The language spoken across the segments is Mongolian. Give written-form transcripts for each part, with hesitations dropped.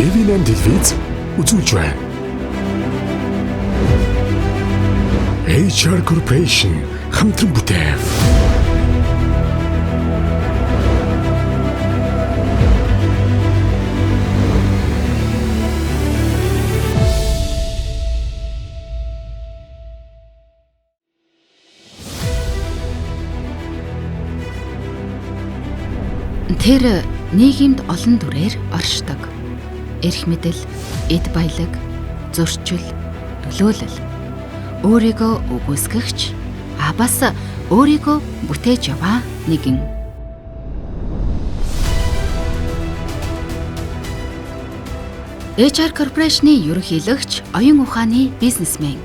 TV8 телевиз үзүүлж байна. HR Corporation хамтран бүтээв. Тэр нийгэмд олон дүрээр оршдог. Эрх мэдэл, эд баялаг, зөрчил, нөлөөлөл. Өөрийгөө үгүйсгэгч, а бас өөрийгөө бүтээж яваа нэгэн. HR Corporation-ы ерөнхийлөгч, оюун ухааны бизнесмен.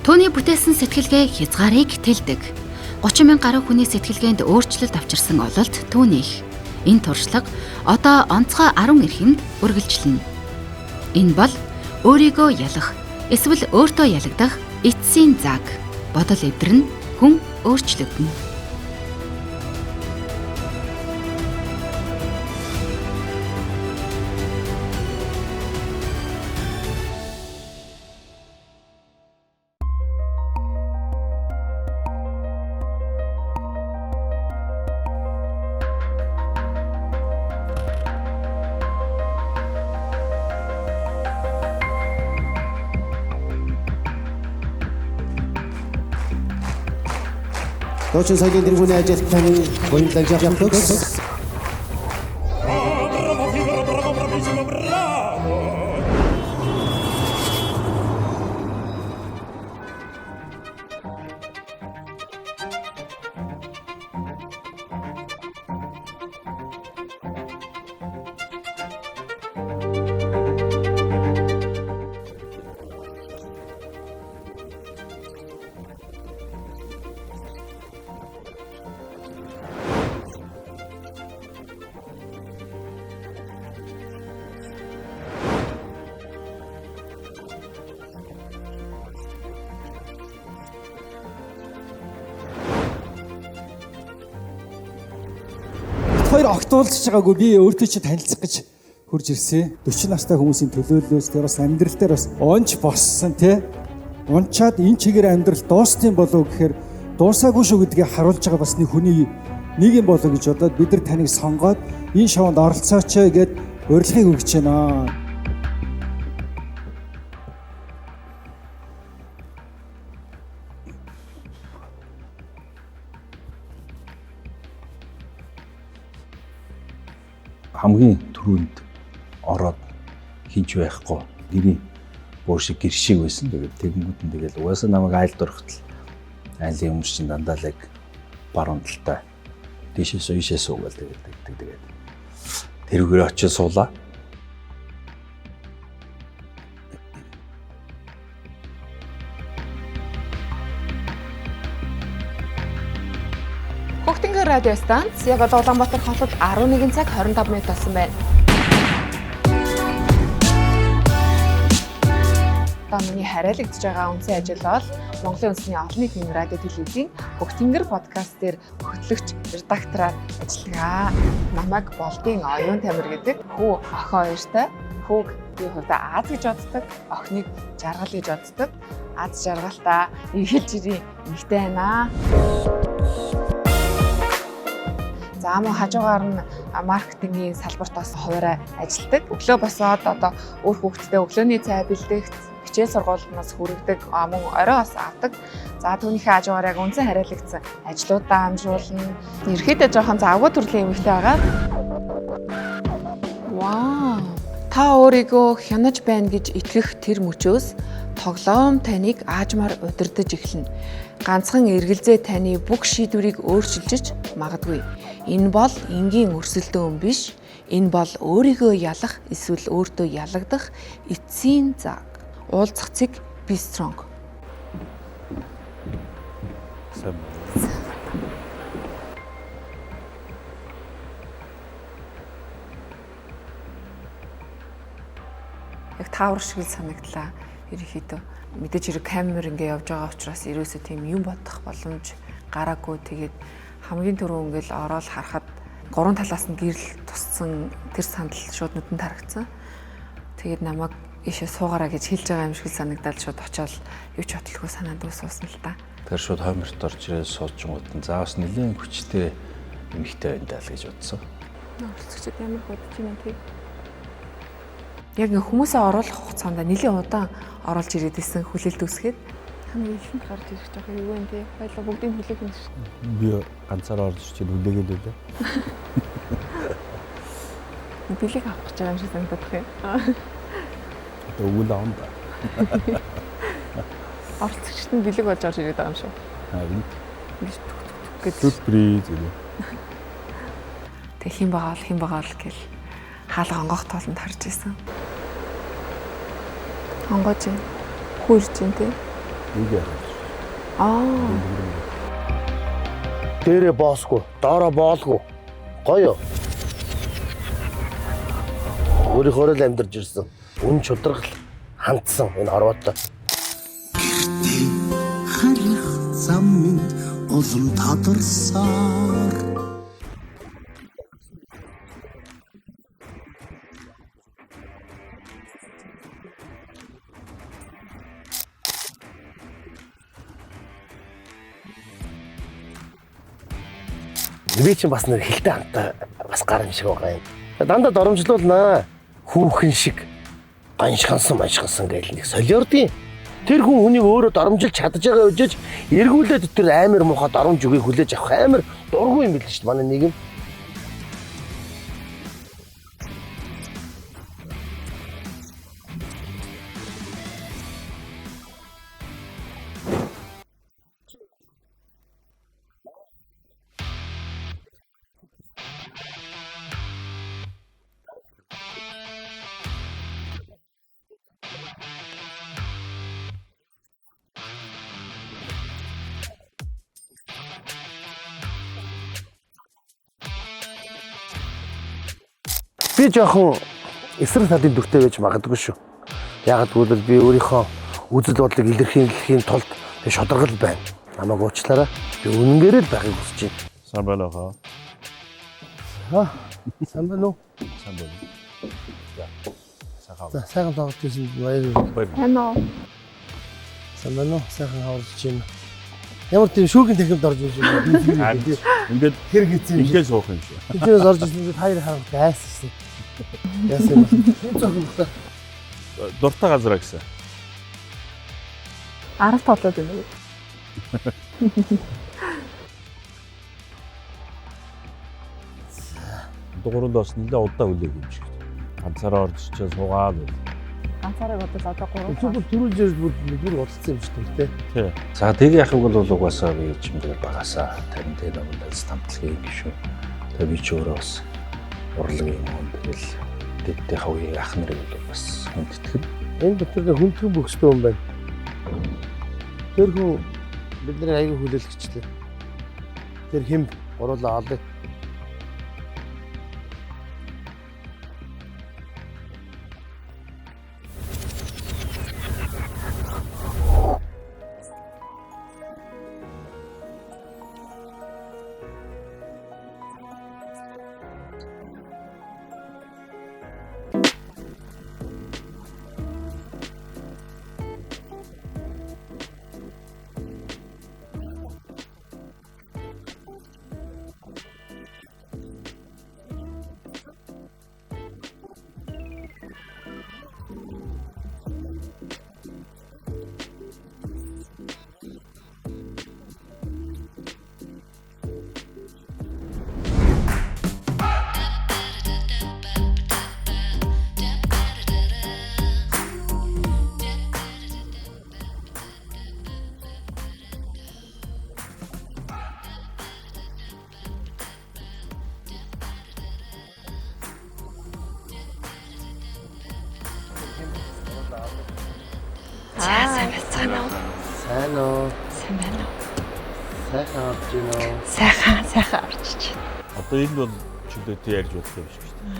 Түүний бүтээсэн сэтгэлгээ хязгаарыг тэлдэг. 30 мянган гаруй хүний сэтгэлгээнд өөрчлөлт авчирсан ололт түүнийх. Энэ туршлага одоо онцгой 10 эрхэмд үргэлжлэнэ. Энэ бол өөрийгөө ялах, эсвэл өөртөө ялагдах эцсийн заг. Бодол эвдэрнэ, хүн өөрчлөгдөнө. Дуучин соёлын тэргүүний ажилтан Гоёмлан Жавхлогс. Bravo, bravo, bravissimo, bravo! Бид хоёр огт уулзч байгаагүй, би өөртөө чи танилцах гэж хурж ирсэн. 40 настай хүмүүсийн төлөөллөөс тэр бас амьдрал дээр бас онж боссон тий. Унчаад энэ чигээр амьдрал дуустын болов гэхээр дуусаагүй шүү гэдгийг харуулж байгаа бас нэг хүний нэг юм болов гэж бодоод бид нар таныг сонгоод энэ шоунд оролцооч гэд урилгыг өгч байна. Хамгийн түрүүнд ороод хинч байхгүй гэрийн буур шиг гэр шиг байсан. Тэгээд тэгэнгүүт нь тэгэл угаасаа намайг айлд орохтол айлын хүмүүс чинь дандаа л яг баруун талтай тийшээ суу ийшээ суу гэл тэгээд тэгдэг. Тэгээд тэрүүгээр очиж суулаа. Хөхтөнгөр радио станц яг одоо Улаанбаатар хотод 11 цаг 25 минут болсон байна. Одоо миний хариалагдж байгаа үндсэн ажил бол Монголын үндэсний олон нийтийн радио телевизийн Хөхтөнгөр подкаст дээр хөтлөгч редактораар ажиллагаа. Намайг Болдын Оюун Тамир гэдэг хүү охин хоёртой. Хүүг би хувьдаа Аз гэж боддог, охиныг Жаргал гэж боддог. Аз жаргалтай эргэлж ирийн эмэгтэй байна. За мөн хажуугаар нь маркетингийн салбарт бас хуваарай ажилладаг. Өглөө босоод одоо үр хүүхдтэй өглөөний цай бэлдэх, хичээл сургуулиас хүргэдэг, мөн орой бас авдаг. За түүнийхээ хажуугаар яг үндсэн хариалагдсан ажлуудаа амжуулна. Ерхэд жоохон завгүй төрлийн эмэгтэй байгаа. Вау! Та өөрийгөө хянаж байна гэж итгэх тэр мөчөөс тоглоом таныг аажмаар удирдах эхэлнэ. Ганцхан эргэлзээ таны бүх шийдвэрийг өөрчилж магадгүй. Энэ бол энгийн өрсөлдөөн биш. Энэ бол өөрийгөө ялах эсвэл өөртөө ялагдах эцсийн заг. Уулзах цэг be strong. Сайн. Яг таавар шиг л санагдлаа. Ерөнхийдөө мэдээж хэрэг камер ингээ явж байгаа учраас ерөөсөө тийм юм бодох боломж гараагүй. Тэгээд хамгийн түрүү ингээл ороод харахад гурван талаас нь гэрэл туссан тэр сандал шууд нүдэнд харагдсан. Тэгээд намайг ийшээ суугаараа гэж хэлж байгаа юм шиг санагдал шууд очиод юу ч бодлого санаанд суусан л та. Тэгэхээр шууд хойморт орж ирээд суучингууд нь за бас нэлээд хүчтэй эмэгтэй байна даа л гэж бодсон. Оролцогчид ямар бодож байна те. Яг ингээ хүмүүсээ оруулах хугацаанд нэлээд удаан оруулж ирээд исэн хүлээлт үүсгээд хамгийн ихэнх гарч ирэх жоох юу вэ те. Баялаа бүгдийг хүлээх юм шиг. Би ганцаараа орж ирчээд хүлээгээл байлаа. Бэлэг авах гэж байгаа юм шиг санагдах юм. Одоо өгөөл авна да. Оролцогчд нь бэлэг болж орж ирээд байгаа юм шиг. Харин. Ингэж түк түк түк гэж. Сюрприз гэдэг. Тэг хэн байгаа бол хэн байгаа бол гэл хаалга онгоох тоолонд харж исэн. Онгоож юм. Хүү ирж юм те. Үг яах вэ? Аа. Дээрээ боосгүй, доороо боолгүй. Гоё. Өөрийнхөө л амьдарч ирсэн. Үн чудрагл хандсан энэ хорвоотой. Харих зам минь улам тадарсаар. Би чинь бас нэг хилтэй хамтаа бас гар юм шиг байгаа юм. Дандаа доромжлуулнаа. Хүүхэн шиг ганшгансан маншгансан гэл нэг солиордیں۔ Тэр хүн хүнийг өөрөө доромжилж чадж байгаа үжиж эргүүлээд тэр амар муухай доромж үгийг хүлээж авах амар дургүй юм билээ шүү дээ манай нийгэм. Би жоохон эсрэг талын дүртэй байж магадгүй шүү. Яагаад гэвэл би өөрийнхөө үзэл бодлыг илэрхийлэхийн тулд би шударгал байна. Намайг уучлаарай. Би үнэнгээр л байхыг хүсэж байна. Сайн байна уу? Аа, сайн байна уу? Сайн байна. За. Сайхан. За, сайхан тоглож байсан баяр. Сайн уу? Сайн байна уу? Сайхан хаварлаж байна. Ямар тийм шүүхийн танхимд орж ирж байна. Ингээд хэрэг эзэн юм. Ингээд суух юм шиг. Тэндээс орж ирсэн би таяр харах айссан. Яасан юм бэ? Энд зохин бохтой. Дуртай газараа гэсэн. 10 тоглоод байна уу? Дугууранд бас нэлээд удаан хүлээх юм шиг. Ганцаараа орж ирчээ суугаад байл. Ганцаараа бодвол одоо 3 Зүгээр төрүүлж ирж бүр бүр бодолцсон юм шиг тий. Тий. За тэг яхаг бол угаасаа би чимдгээр багасаа 50 намд аз тамтлагын гişүү. Тэгээ би ч өөрөө бас урлагийн хүн тэгэл дэддийнхээ үеийн ах нарыг бол бас хүндэтгэн. Энэ дотор хүндхэн бөхстэй хүн байна. Тэр хүн бидний аягүй хүлээлгчлээ. Тэр хэм гурлаа олъё. За сайн байцгаана уу? Сайн уу? Сайн байна уу? Сайхан орж байна уу? Сайхан, сайхан орж байна. Одоо энэ бол чөлөөтэй ярьж болох юм шиг шүү дээ.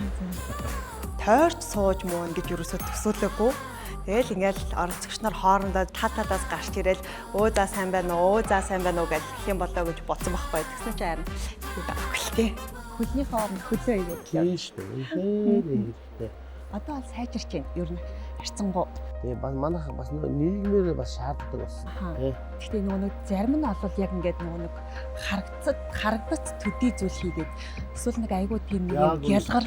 Тойрч сууж муун гэж юусоо төсөөлөөгүй. Тэгэл ингээл оролцогч нар хоорондоо та талаас гарч ирээл өө за сайн байна уу, өө за сайн байна уу гэж гэх юм болоо гэж бодсон байхгүй. Тэгсэн чинь харин тийм байхгүй л тий. Хөлнийхөө өмнө хөлөө игээд Тийм шүү дээ. Үнэхээр хэрэгтэй. Одоо бол сайжирч байна. Ер нь харьцангуй. Тэгээ бас манайх бас нийгмээр бас шаарддаг болсон. Тий. Гэхдээ нөгөө нэг зарим нь бол яг ингээд нөгөө нэг харагдац төдий зүйл хийгээд эсвэл нэг айгүй тийм нэг ялгар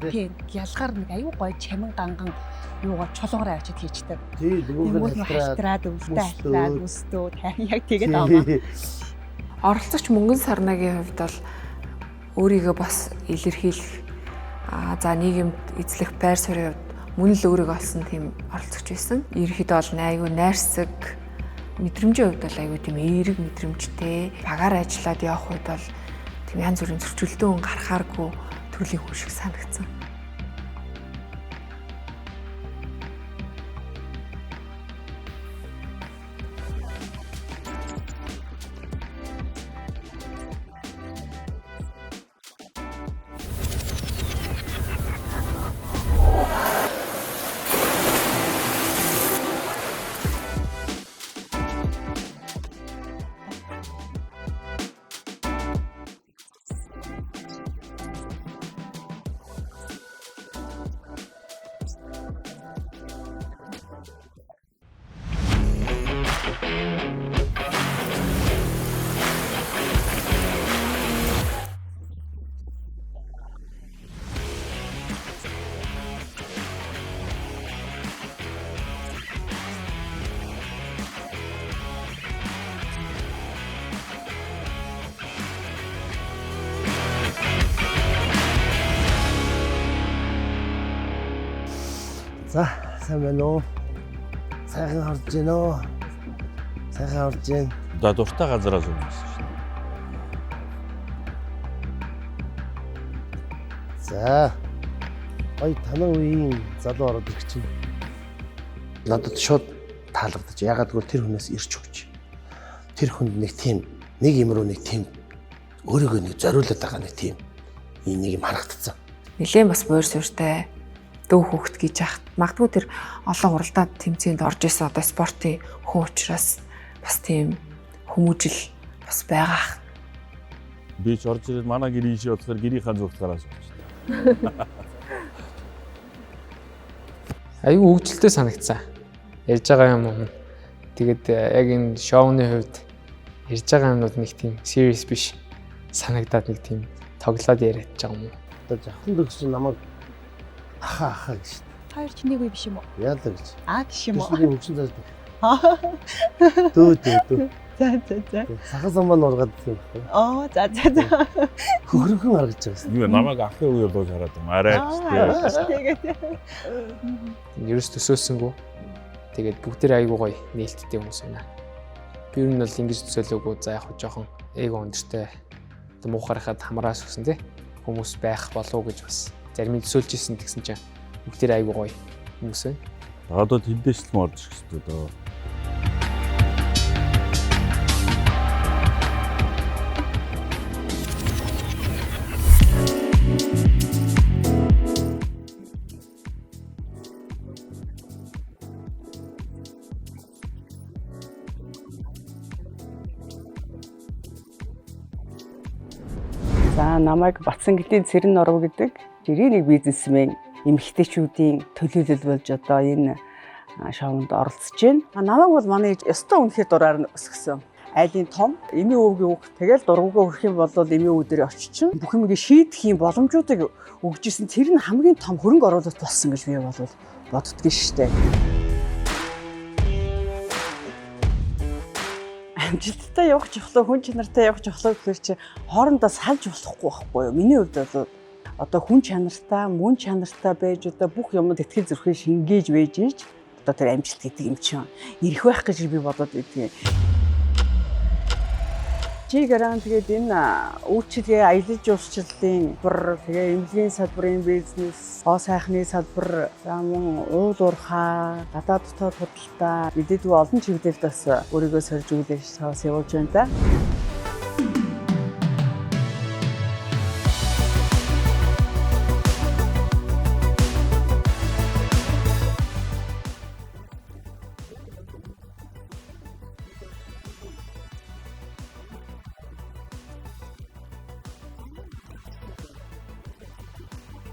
тийм ялгар нэг айгүй гоё чамин ганган юугаа чулуугаар авчид хийчдэг. Тий, нөгөө нь халтраад өвлтэй халтраад өстөө яг тэгээд аваа. Оролцогч Мөнгөн Сарнагийн хувьд бол өөрийгөө бас илэрхийлэх за нийгэмд эзлэх байр суурийн хувьд мөн л өөрийгөө олсон тийм оролцогч байсан. Ерөнхийдөө бол айгүй найрсаг, мэдрэмжийн хувьд бол айгүй тийм эерэг мэдрэмжтэй. Багаар ажиллаад явах үед бол тийм янз бүрийн зөрчилдөөн гарахааргүй төрлийн хүн шиг санагдсан. За, сайн байна уу? Сайхан харж байна уу? Сайхан харж байна. За, дуртай газараас өмнөсөн шүү дээ. За. Ой, танай үеийн залуу ороод ирэх чинь. Надад шууд таалагдаж. Ягаад гэвэл тэр хүнээс ирч өгч. Тэр хүнд нэг тийм нэг юм руу нэг тийм өөрийгөө нэг зориулаад байгаа нэг тийм нэг юм харагдцсан. Нилээн бас буур суурьтай дүү хүүхэд гэж яхад магадгүй тэр олон уралдаан тэмцээнд орж исэн одоо спортын хүн учраас бас тийм хүмүүжил бас байгаа. Би ч орж ирээд манай гэрийн шиг болохоор гэрийнхаа зүгт гараас болчихсон. Айгүй хөгжилтэй санагдсан. Ярьж байгаа юм. Тэгээд яг энэ шоуны хувьд ярьж байгаа юмнууд нэг тийм serious биш санагдаад нэг тийм тоглоод яриад байгаа юм уу? Одоо жавхан дөгсөн намайг аха аха гэж. Хоёр ч нэг үе биш юм уу? Яалаа гэж. Аа биш юм уу? Би хөгшин зааж. Дөө дөө дөө. За за за. Сахан самбаа нургаад ирсэн юм байна. Аа за за за. Хөхрөхөн харагдаж байгаа юм. Юу намайг ахын үеэр дууж хараад юм. Арай ч тэгээд. Ерөөс төсөөлсөнгүү. Тэгээд бүгдээр айгуу гоё нээлттэй хүмүүс байна. Би ер нь бол ингэж төсөөлөөгүй. За яг хөө жоохон эго өндөртэй муухайрахад хамраас өгсөн тий хүмүүс байх болов уу гэж бас зарим нь төсөөлж исэн гэсэн чинь бүгдээр айгуу гоё хүмүүс байна. Одоо тэндээс л орж ирэх хэрэгтэй дөө. За намайг Батсангэлдийн Цэрэн Норов гэдэг жирийн нэг бизнесмен эмэгтэйчүүдийн төлөөлөл болж одоо энэ шоунд оролцож байна. Намайг бол манай ёстой үнэхээр дураар нь өсгсөн. Айлын том эмийн өвгийн үг тэгэл дургугаа өрөх юм бол эмийн өвөө дээр очичин бүх юмыг шийдэх юм боломжуудыг өгч исэн. Тэр нь хамгийн том хөрөнгө оруулалт болсон гэж би бол боддгийн штэ. Амжилттай явах чухлаа, хүн чанартай явах чухлаа гэхээр чи хоорондоо салж болохгүй байхгүй юу? Миний хувьд бол одоо хүн чанартай, мөн чанартай байж одоо бүх юмд сэтгэл зүрхээ шингээж байж ич одоо тэр амжилт гэдэг юм чинь ирэх байх гэж би бодод байдгийн. Чи гаран тэгээд энэ үйлчилгээ, аялал жуулчлалын салбар, тэгээ эмнэлгийн салбарын бизнес, хоо сайхны салбар, за мөн уул уурхай, гадаад дотоод худалдаа, мэдээгүй олон чиглэлд бас өөрийгөө сорж үлээж бас явуулж байна да.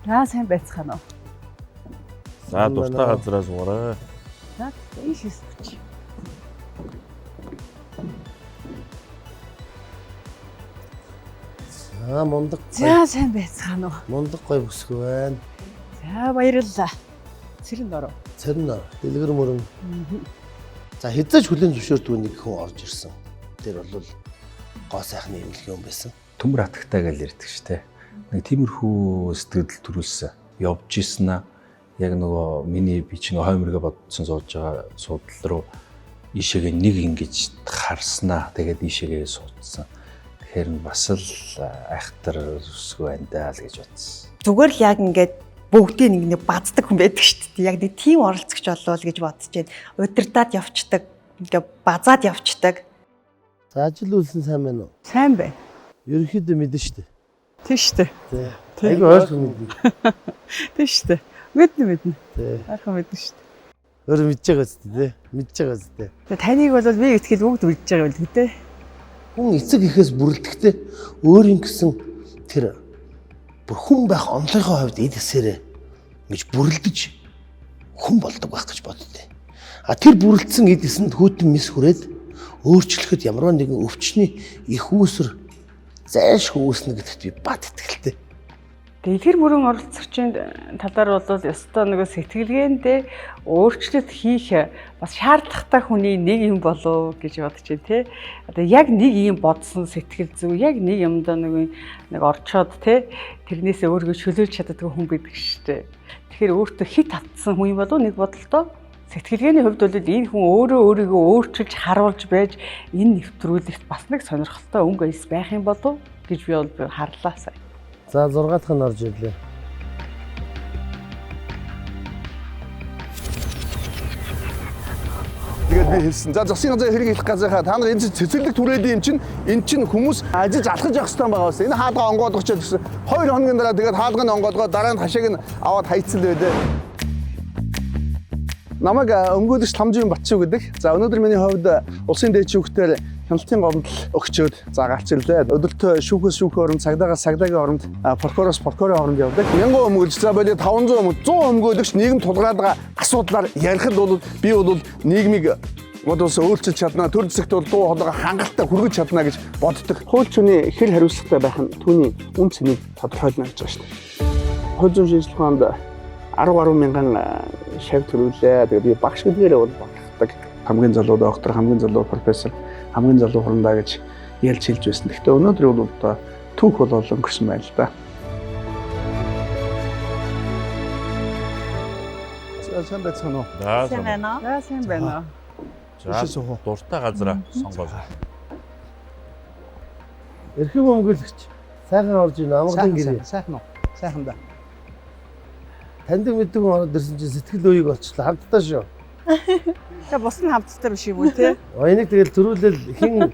За сайн байцгаана уу? За дуртай газараа суугаарай. За ийш хэсвч. За мундаг. За сайн байцгаана уу. Мундаг гой бүсгүй байна. За баярлалаа. Цэрэн оров. Цэрэн оров. Дэлгэр мөрөн. За хязгаарч хүлээн зөвшөөрдөг нэг хүн орж ирсэн. Тэр бол гоо сайхны эмнэлгийн хүн байсан. Төмөр хатагтай гэж ярьдаг ш тэ. Нэг тиймэрхүү сэтгэл төрүүлсэн. Явж исэн аа яг нөгөө миний би чинь хойморгоо бодсон сууж байгаа суудлал руу ийшээгээ нэг ингэж харснаа. Тэгээд ийшээгээ суудсан. Тэгэхээр нь бас л айхтар өсгөө байна даа л гэж бодсон. Зүгээр л яг ингээд бүгдийг нэг баздаг хүн байдаг шүү дээ. Яг нэг тийм оролцогч болов гэж бодож байна. Удирдаад явцдаг, ингээ базаад явцдаг. За ажил үйлсэн сайн байна уу? Сайн байна. Ерөнхийдөө мэдэн шүү дээ. Тий шүү дээ. Тий. Айгүй ойрхон мэднэ. Тий шүү дээ. Мэднэ мэднэ. Тий. Ойрхон мэднэ шүү дээ. Өөр мэдж байгаа үст тий. Мэдж байгаа үст тий. Тэгээ таныг бол би итгэл бүгд мэдж байгаа байл гэдэг. Хүн эцэг ихээс бүрэлдэхдээ өөрийн гэсэн тэр бүр хүн байх онцлогын хувьд эд эсээрээ ингэж бүрэлдэж хүн болдог байх гэж боддیں۔ А тэр бүрэлдсэн эд эсэнд хүүтэн мис хүрээд өөрчлөхөд ямар нэгэн өвчний их үүсвэр зайлшгүй үүснэ гэдэгт би бат итгэлтэй. Дэлгэр мөрөн оролцогчийн талаар бол ёстой нөгөө сэтгэлгээндээ өөрчлөлт хийх бас шаардлагатай хүний нэг юм болов гэж бодож байна тий. Одоо яг нэг юм бодсон сэтгэл зүй, яг нэг юмдаа нөгөө нэг орчоод тий тэрнээсээ өөрийгөө чөлөөлж чаддаггүй хүн байдаг шүү дээ. Тэгэхээр өөртөө хит татсан хүн юм болов нэг бодолтой сэтгэлгээний хувьд бол энэ хүн өөрөө өөрийгөө өөрчилж харуулж байж энэ нэвтрүүлэгт бас нэг сонирхолтой өнгө аяс байх юм болов гэж би бол харлаа сая. За 6 дахь нь орж ирлээ. Тэгээд би хэлсэн. За засгийн газрын хэрэг хэлэх газрынхаа та нар энэ цэцэрлэг түрээлийн юм чинь энэ чинь хүмүүс ажиллаж алхаж явах хэрэгтэй байгаа бас. Энэ хаалга онгойлгоч гэсэн. 2 хоногийн дараа тэгээд хаалганы онгойлгоо дараа нь хашааг нь аваад хайцсан л байдээ. Намайг өмгөөлөгч Ламжийн Батчуу гэдэг. За өнөөдөр миний хувьд улсын дээд шүүхтэр хяналтын гомдол өгчөөд за гарч ирлээ. Өдөртөө шүүхээс шүүхийн оронд, цагдаагаас цагдаагийн оронд, прокуроос прокурорын оронд явдаг. 1000 өмгөөлж, за болоо 500 өмгөөлж, 100 өмгөөлөгч нийгэм тулгараад байгаа асуудлаар ярихад бол би бол нийгмийг бодос өөрчилж чадна, төр зэсэгт бол дуу хоолойгоо хангалттай хүргэж чадна гэж боддог. Хууль зүйн хэр хариуцлагатай байх нь түүний үн цэнийг тодорхойлно гэж байгаа шүү дээ. Хууль зүйн шинжилгээ ухаанд 10 гаруй мянган шав төрүүлээ. Тэгээд би багш гэдгээрээ бол багтдаг. Хамгийн залуу доктор, хамгийн залуу профессор, хамгийн залуу хурандаа гэж ялж хэлж байсан. Гэхдээ өнөөдөр бол одоо түүх болол өнгөрсөн байна л да. За сайн байцгаана уу? За Сайн байна уу? За сайн байна уу? За дуртай газараа сонгоо. Эрхэм өмгөөлөгч сайхан орж ийн амгалан гэрээ. Сайхан уу? Сайхан да. Таньдаг мэддэг хүн ороод ирсэн чинь сэтгэл үеиг олчлоо. Хамтдаа шүү. Тэгээ бус нь хамттай биш юм уу те? Энийг тэгэл төрүүлэл хин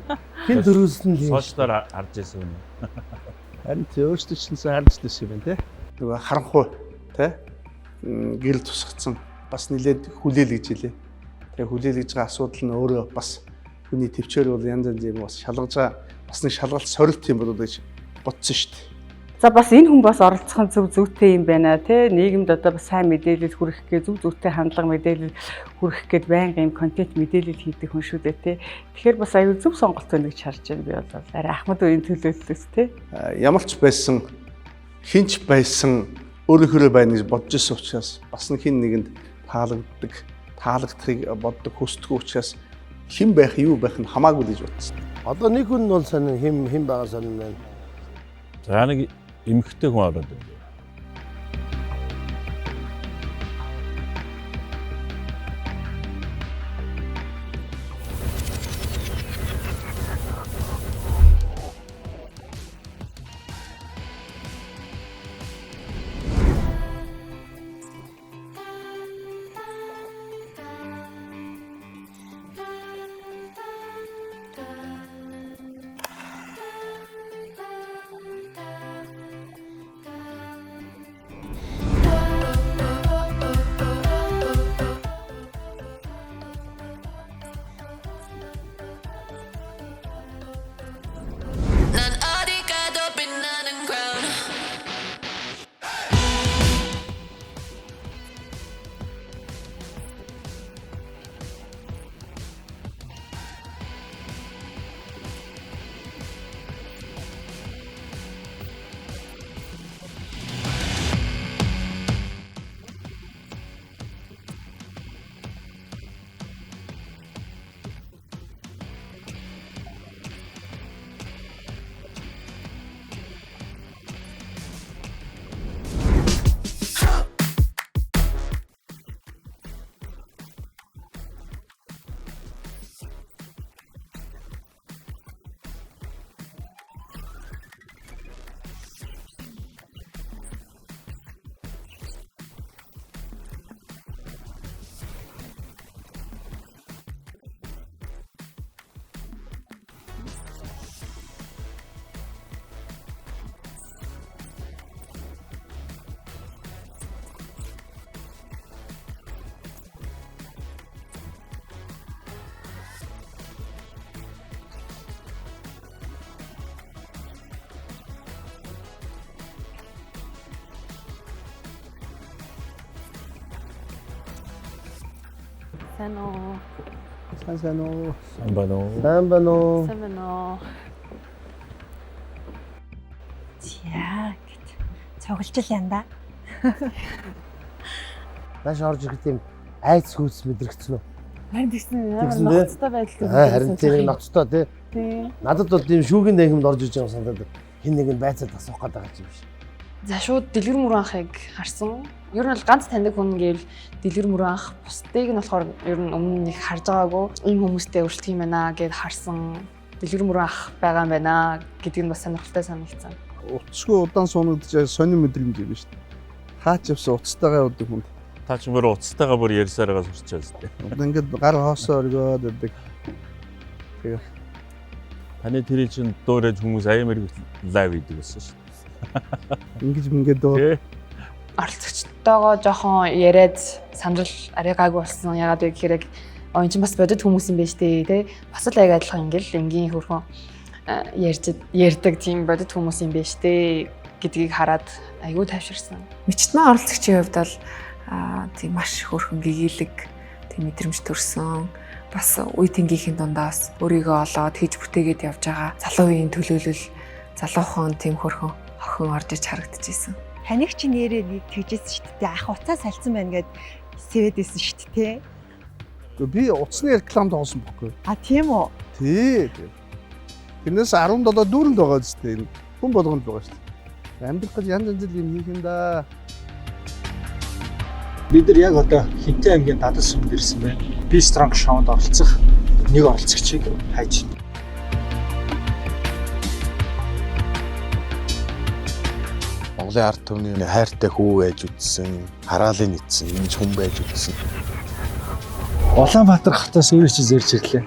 хин төрүүлсэн л юм. Сошиалаар харж байсан юм. Харин тий өөртөө чинь сайн харж байсан юм байна те. Нөгөө харанхуй те гэрэл тусгацсан бас нилээд хүлээл гэж хэлээ. Тэгээ хүлээл гэж байгаа асуудал нь өөрөө бас хүний төвчээр бол янз янз юм бас шалгаж байгаа бас нэг шалгалт сорилт юм болов гэж бодсон шүү дээ. За бас энэ хүн бас оролцох нь зөв зүйтэй юм байна те. Нийгэмд одоо бас сайн мэдээлэл хүргэх гээ зөв зүйтэй хандлага мэдээлэл хүргэх гээд байнга юм контент мэдээлэл хийдэг хүн шүү дээ те. Тэгэхээр бас аюул зөв сонголт байна гэж харж байна би бол. Арай ахмад үеийн төлөөллөөс те. Ямар ч байсан хинч байсан өөрөөхөө байна гэж бодож ирсэн учраас бас нэг хин нэгэнд таалагддаг, таалагдахыг боддог, хүсдэг учраас хэн байх, юу байх нь хамаагүй гэж бодсон. Одоо нэг хүн бол сонин хэн хэн байгаа сонин байна. За нэг эмэгтэй хүн ороод ирлээ. Сайн уу? Сайн сайн уу? Сайн байна уу? Сайн байна уу? Сайн байна уу? За гэт цуглжил янда. Нааш орж ирэх тийм айц хүйц мэдрэгдсэн үү? Харин тэгсэн амар Тэгсэн тий? ноцтой байдал Аа, Харин тийм нэг ноцтой тий. Тий. Надад бол тийм шүүгийн танхимд орж иж байгаа юм санагдаад хин нэг нь байцаад асуух гээд байгаа юм шиг. За шууд дэлгэр мөрөн анхыг харсан. Ер нь бол ганц таньдаг хүн гэвэл дэлгэр мөрөн анх бусдыг нь болохоор ер нь өмнө нэг харж байгаагүй. Ийм хүмүүстэй өрсөлдөх юм байна гэд харсан. Дэлгэр мөрөн ах байгаа юм байна гэдг нь бас сонирхолтой санагдсан. Утасгүй удаан суунагдж сонин мэдрэмж юм шүү дээ. Хаач явсан утастайгаа явдаг хүнд. Та ч бүр утастайгаа бүр ярьсаар байгаа сурчаа зү. Одоо ингээд гар хоосоо оргиод байдаг. Тэгээ Таны тэрий чинь дуурайж хүмүүс аяамэр лайв хийдэг байсан шүү дээ. Ингэж мингээд дөө. Оролцогчтойгоо жоохон яриад сандрал арай гайгүй болсон. Ягаад вэ гэхээр яг энэ чинь бас бодит хүмүүс юм байна штэ тий. Бас л яг адилхан ингээл энгийн хөрхөн ярьж ярьдаг тийм бодит хүмүүс юм байна штэ гэдгийг хараад айгүй тайвширсан. Мичтмаа оролцогчийн хувьд бол тийм маш хөөрхөн гэгийлэг тийм мэдрэмж төрсөн. Бас үе тэнгийнхэн дундаас өөрийгөө олоод хийж бүтээгээд явж байгаа залуу үеийн төлөөлөл залуухан тийм хөөрхөн охин орж иж харагдчихсэн. Таныг чи нэрээ нэг тэгжсэн шүү дээ. Ах уцаа салцсан байна гэд сэвэд исэн шүү дээ. Гэхдээ би утасны рекламд тоглосон бохгүй. А тийм үү? Тий. Тэрнээс 17 дүүрэнд байгаа зү энэ хүн болгонд байгаа шүү дээ. Амьдрах гэж янз янз юм хийх юм да. Бид нар яг одоо Хинтээ аймгийн Дадас сүмд ирсэн байна. Be Strong шоунд оролцох нэг оролцогчийг хайж байна. Монголын ард түмний хайртай хүү байж үтсэн, хараалын нийтсэн, энэ хүн байж үтсэн. Улаанбаатар хотоос өөрөө чи зэрч ирлээ.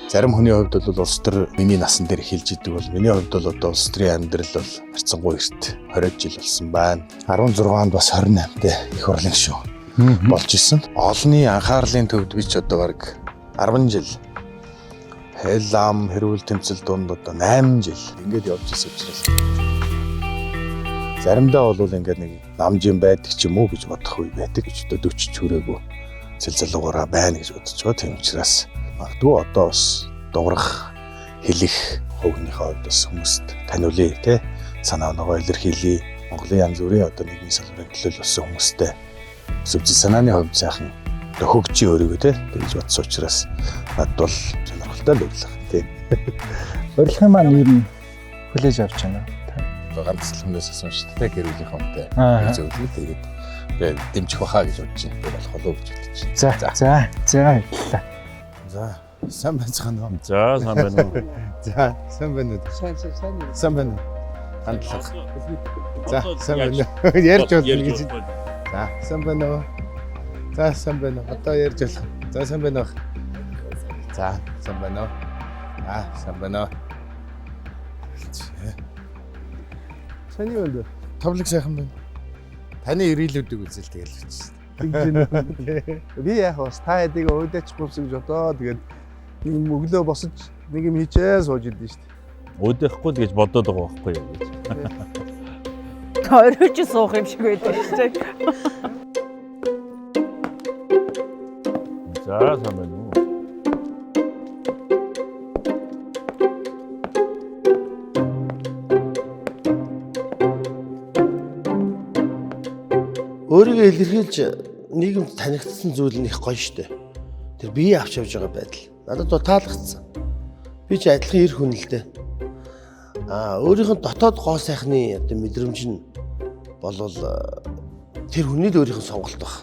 Зарим хүний хувьд бол улс төр миний насан дээр эхэлж идэг бол миний хувьд бол одоо улс төрийн амьдрал бол харьцангуй эрт 20 жил болсон байна. 16 онд бас 28 тай их хурлын гишүүн болж исэн. Олонний анхаарлын төвд би ч одоо бараг 10 жил хэл ам хэрүүл тэмцэл дунд одоо 8 жил ингээд явж исэн учраас заримдаа бол ингээд нэг намжин байдаг ч юм уу гэж бодох үе байдаг гэж одоо 40 ч хүрээгүй цэл залуугаараа байна гэж бодож байгаа. Тийм учраас магадгүй одоо бас дуурах хэлэх хувийнхээ хувьд бас хүмүүст таниулъя те санаа оноогоо илэрхийлье. Монголын янз бүрийн одоо нийгмийн салбарын төлөөлөл болсон хүмүүстэй бас үзэл санааны хувьд сайхан төхөгчийн өөрийгөө те тэгж бодсон учраас надад бол сонирхолтой л байлаа тий. Урилгын маань ер нь хүлээж авч байна. Ганц л хүнээс асуусан шүү дээ гэр бүлийн хүнтэй зөвлөд тэгээд тэгээ дэмжих баха гэж бодож байна. Тэгээ болох болов уу гэж бодож байна. За за за баярлалаа. За сайн байцгаана уу? За сайн байна уу? За сайн байна уу? Сайн сайн сайн. Сайн байна уу? Хандлага. За сайн байна уу? Ярьж болно гэж. За сайн байна уу? За сайн байна уу? Одоо ярьж болох. За сайн байна уу? За сайн байна уу? За сайн байна уу? Сайн юу вэ? Тавлаг сайхан байна. Таны ирээлүүдийг үзэл тэгэл очсон. Би яг бас та хэдийг уйдаачихгүйсэн гэж бодоо. Тэгээд нэг юм өглөө босож нэг юм хийчээ сууж идэв шүү дээ. Уйдахгүй л гэж бодоод байгаа байхгүй юу гэж. Оройч суух юм шиг байдаг шүү дээ. За сайн байна уу? Өөрийгөө илэрхийлж нийгэмд танигдсан зүйл нь их гоё штэ. Тэр бие авч явж байгаа байдал. Надад бол таалагдсан. Би ч адилхан эр хүн л дээ. Аа өөрийнх нь дотоод гоо сайхны одоо мэдрэмж нь болвол тэр хүний л өөрийнх нь сонголт баг.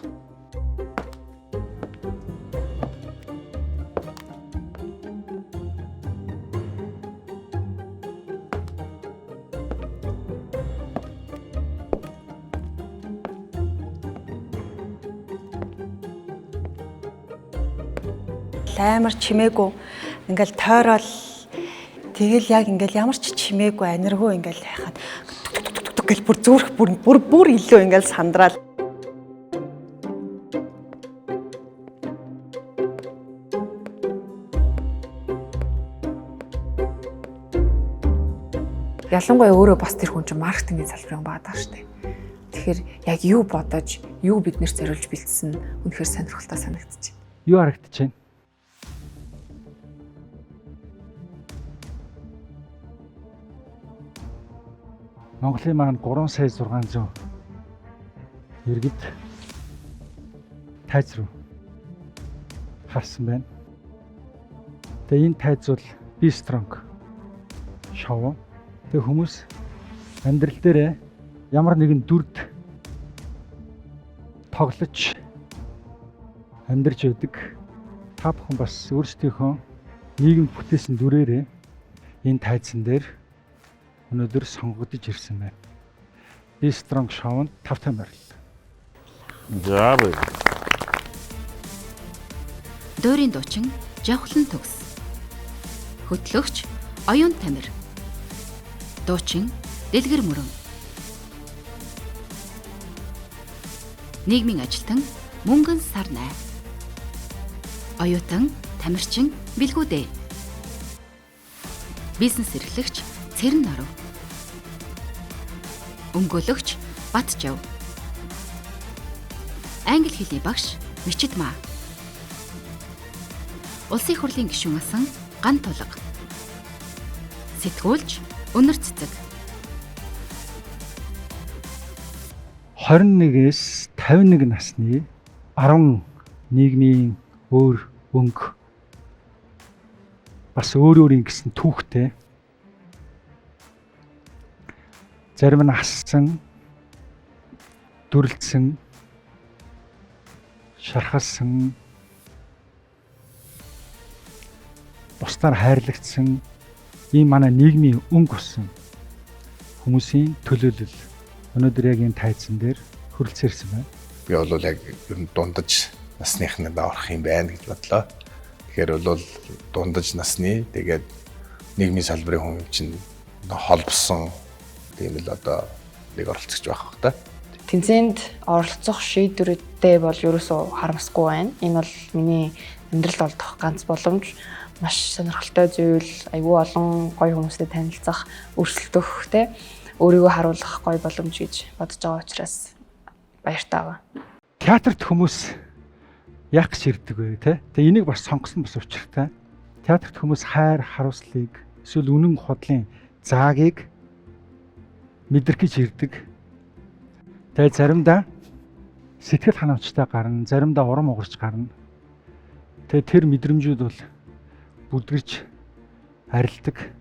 Амар чимээгүй ингээл тойрол тэгэл яг ингээл ямар ч чимээгүй аниргүй ингээл хайхад тук гэл бүр зүрх бүр бүр бүр илүү ингээл сандраал. Ялангуяа өөрөө бас тэр хүн чинь маркетингийн салбарын хүн байгаа шүү дээ. Тэгэхээр яг юу бодож, юу биднэрт зориулж бэлдсэн үнэхээр сонирхолтой санагдчих. Юу харагдаж байна? Монголын маань 3 сая 600 иргэд тайз руу харсан байна. Тэгээ энэ тайз бол Be Strong шоу. Тэгээ хүмүүс амьдрал дээр ямар нэгэн дүрд тоглож амьдарч байдаг. Та бүхэн бас өөрсдийнхөө нийгэмд бүтээсэн дүрээрээ энэ тайзан дээр өнөөдөр сонгогдож ирсэн байна. Be Strong шоунд тавтай морил. За баярлалаа. Дуурийн дуучин Жавхлан Төгс. Хөтлөгч Оюун Тамир. Дуучин Дэлгэр Мөрөн. Нийгмийн ажилтан Мөнгөн Сарнай. Оюутан Тамирчин Бэлгүүдээ. Бизнес эрхлэгч Цэрэн Норов. Өмгөөлөгч Батжав. Англи хэлний багш Мичид Маа. Улсын их хурлын гишүүн асан Ган Тулга. Сэтгүүлч Өнөр Цэцэг. 21-ээс 51 насны 10 нийгмийн өөр өнгө бас өөр өөрийн гэсэн түүхтэй. Зарим нь ассан, дүрлцсэн, шархалсан, бусдаар хайрлагдсан ийм манай нийгмийн өнгө болсон хүмүүсийн төлөөлөл өнөөдөр яг энэ тайзан дээр хүрэлцэн ирсэн байна. Би бол яг ер нь дундаж насныхнаа орох юм байна гэж бодлоо. Тэгэхээр бол дундаж насны тэгээд нийгмийн салбарын хүн чинь холбосон тийм л одоо нэг оролцогч байх бах та. Тэнцээнд оролцох шийдвэрүүдтэй бол ерөөсөө харамсахгүй байна. Энэ бол миний амьдралд олдох ганц боломж, маш сонирхолтой зүйл, айгүй олон гоё хүмүүстэй танилцах, өрсөлдөх, те өөрийгөө харуулах гоё боломж гэж бодож байгаа учраас баяртай байгаа. Театрт хүмүүс яах гэж ирдэг вэ те? Тэгээ энийг бас сонгосон бас учиртай. Театрт хүмүүс хайр, харуулслыг эсвэл үнэн худлын заагийг мэдрэх гэж ирдэг. Тэгээ заримдаа сэтгэл ханамжтай гарна, заримдаа урам угарч гарна. Тэгээ тэр мэдрэмжүүд бол бүдгэрч арилдаг.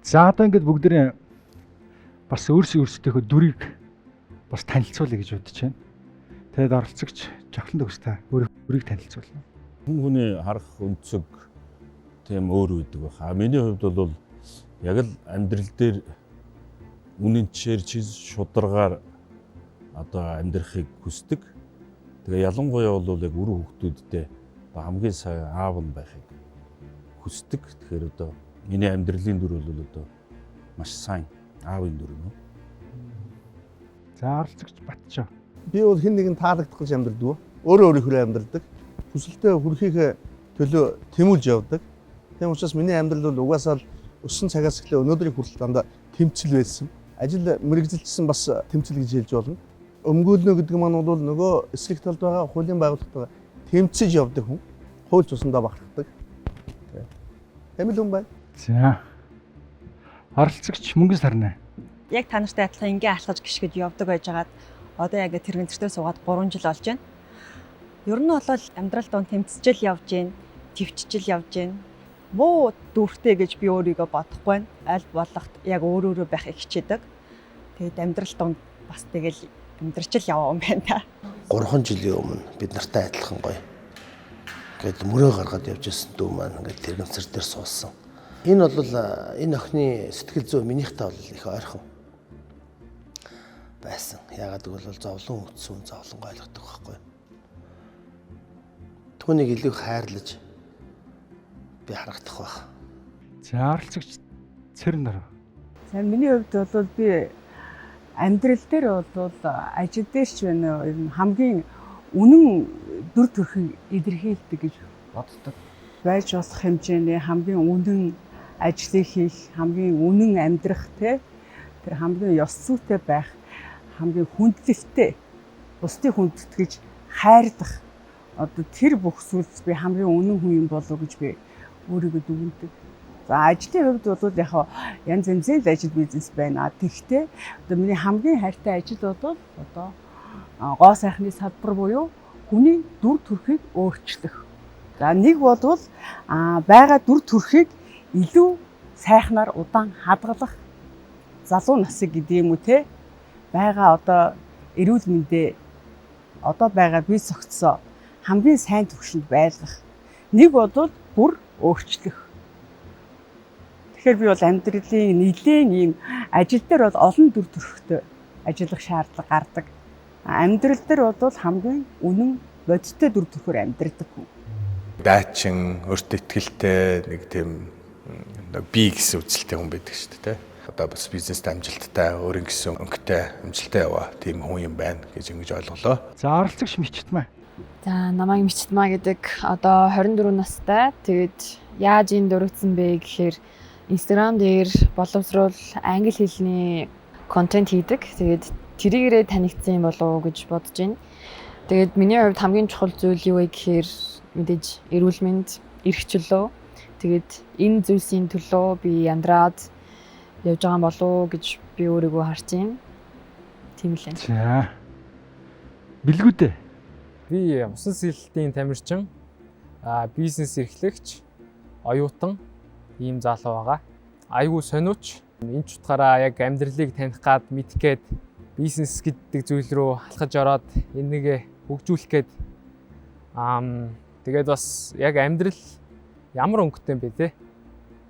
За одоо ингээд бүгдээрээ бас өөрсдийнхөө дүрийг бас танилцуулъя гэж бодож байна. Тэгээд оролцогч Жавхлан Төгс та өөрийг танилцуулна. Хүн хүний харах өнцөг тийм өөр байдаг байх. А миний хувьд бол яг л амьдрал дээр үнэнчээр шударгаар одоо амьдрахыг хүсдэг. Тэгээ ялангуяа бол яг үр хүүхдүүдтэй одоо хамгийн сайн аав нь байхыг хүсдэг. Тэгэхээр одоо миний амьдралын дүр бол одоо маш сайн аавын дүр юм уу? За оролцогч Батчаа. Би бол хэн нэгэн таалагдах гэж амьдрдаг. Өөрөө өөрийнхөө амьдрдаг. Хүсэлтэд хүрэхийнхээ төлөө тэмүүлж явдаг. Тийм учраас миний амьдрал бол угаасаа л өссөн цагаас эхлээ өнөөдрийг хүртэл дандаа тэмцэл байсан. Ажил мэргэжилтсэн бас тэмцэл гэж хэлж болно. Өмгөөлнө гэдэг маань бол нөгөө эсрэг талд байгаа хуулийн байгууллагатайгаа тэмцэж явдаг хүн. Хууль цусандаа бахархдаг. Тийм л хүн байна. За. Оролцогч Мөнгөн Сарнай. Яг та нартай адилхан ингээ алхаж гიშгэд явдаг байжгаад одоо яг тэрэгэн суугаад 3 жил болж байна. Ер нь бол амьдрал донд тэмцэжэл явж гин, төвчжил явж гин. Муу дүртэй гэж би өөрийгөө бодохгүй байна. Аль болохт яг өөр өөрөө байхыг хичээдэг. Тэгээд амьдрал донд бас тэгэл амьдрч л яваа юм байна та. 3 жилийн өмнө бид нартай адилхан гоё. Ингээд мөрөө гаргаад явж байсан дүү маань ингээд тэрэгцэр дээр суусан. Энэ бол энэ охины сэтгэл зүй минийхтэй бол их ойрхон байсан. Яагаад гэвэл зовлон үтсэн зовлон ойлгодог байхгүй. Түүнийг илүү хайрлаж би харагдах байх. За оролцогч Цэрэн Норов. За миний хувьд бол би амьдрал дээр бол ажил дээр ч байна ер нь хамгийн үнэн дүр төрхийг илэрхийлдэг гэж боддог. Байж болох хэмжээний хамгийн үнэн ажлыг хийх, хамгийн үнэн амьдрах те тэр хамгийн ёс зүйтэй байх, хамгийн хүндлэлтэй бусдыг хүндэтгэж хайрлах одоо тэр бүх зүйлс би хамгийн үнэн хүн юм болов гэж би өөрийгөө дүгнэдэг. За ажлын хувьд бол яг янз янзын л ажил бизнес байна. Тэгэхдээ одоо миний хамгийн хайртай ажил бол одоо гоо сайхны салбар буюу хүний дүр төрхийг өөрчлөх. За нэг болвол байгаа дүр төрхийг илүү сайхнаар удаан хадгалах залуу насыг гэдэг юм уу те байгаа одоо эрүүл мэндээ одоо байгаа бие зохицсоо хамгийн сайн түвшинд байлгах. Нэг бол бүр өөрчлөх. Тэгэхээр би бол амьдралын нэлээн ийм ажил дээр бол олон дүр төрхтэй ажиллах шаардлага гардаг. Амьдрал дээр бол хамгийн үнэн бодиттой дүр төрхөөр амьдрдаг хүн. Дайчин, өөртөө итгэлтэй нэг тийм би гэсэн үзэлтэй хүн байдаг шүү дээ. Одоо бас бизнест амжилттай, өөрийн гэсэн өнгөтэй амжилттай яваа тийм хүн юм байна гэж ингэж ойлголоо. За оролцогч Мичтмаа. За намайг Мичтмаа гэдэг одоо 24 настай. Тэгээд яаж энэ дөрөгдсөн бэ гэхээр Instagram дээр боловсруул англи хэлний контент хийдэг. Тэгээд тэрийгээрээ танигдсан юм болов уу гэж бодож байна. Тэгээд миний хувьд хамгийн чухал зүйл юу вэ гэхээр мэдээж эрүүл мэнд, эрх чөлөө. Тэгээд энэ зүйлсийн төлөө би амьдраад явж байгаа юм болов уу гэж би өөрийгөө харж байна. Тийм л байна. За. Билгүүдээ. Би усан сэлэлтийн тамирчин, бизнес эрхлэгч, оюутан ийм залуу байгаа. Айгүй сониуч. Энэ ч утгаараа яг амьдралыг таних гад мэдэх гээд бизнес гэдэг зүйл рүү алхаж ороод энийгээ хөгжүүлэх гээд тэгээд бас яг амьдрал ямар өнгөтэй юм бэ те?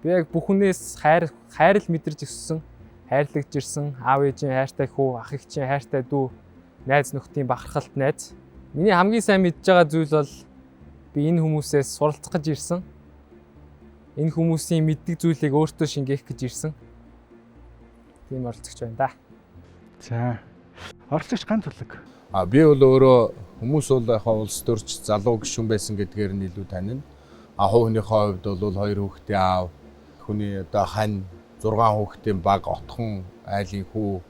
Би яг бүх хүнээс хайр л мэдэрч өссөн, хайрлагдж ирсэн, аав ээжийн хайртай хүү, ах эгчийн хайртай дүү, найз нөхдийн бахархалт найз. Миний хамгийн сайн мэдж байгаа зүйл бол би энэ хүмүүсээс суралцах гэж ирсэн. Энэ хүмүүсийн мэддэг зүйлийг өөртөө шингээх гэж ирсэн. Тийм оролцогч байна да. За. Оролцогч ган тулаг. Би бол өөрөө хүмүүс бол яг улс төрч залуу гишүүн байсан гэдгээр нь илүү танина. Хувь хүнийхээ хувьд бол 2 хүүхдийн аав, хүний одоо хань 6 хүүхдийн баг, отхон айлын хүү,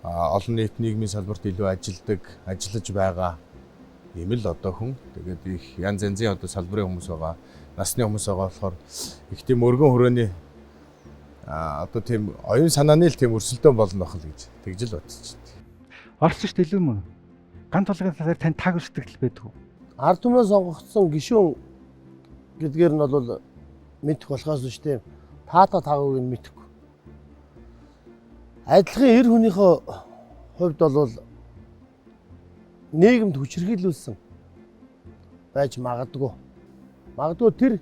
олон нийт нийгмийн салбарт илүү ажилдаг, ажиллаж байгаа ийм л одоо хүн. Тэгээд их янз янзын одоо салбарын хүмүүс байгаа, насны хүмүүс байгаа болохоор их тийм өргөн хүрээний одоо тийм оюун санааны л тийм өрсөлдөөн болно байх л гэж тэгж л бодчих. Оролцогч дэлгэн мөн. Ган тулгын талаар тань таг сэтгэл байдаг уу? Ард түмнээ сонгогдсон гишүүн гэдгээр нь бол мэдэх болохоос биш тийм таата таагүйг нь мэдэхгүй. Адилхан эр хүнийхээ хувьд бол нийгэмд хүчирхийлүүлсэн байж магадгүй. Магадгүй тэр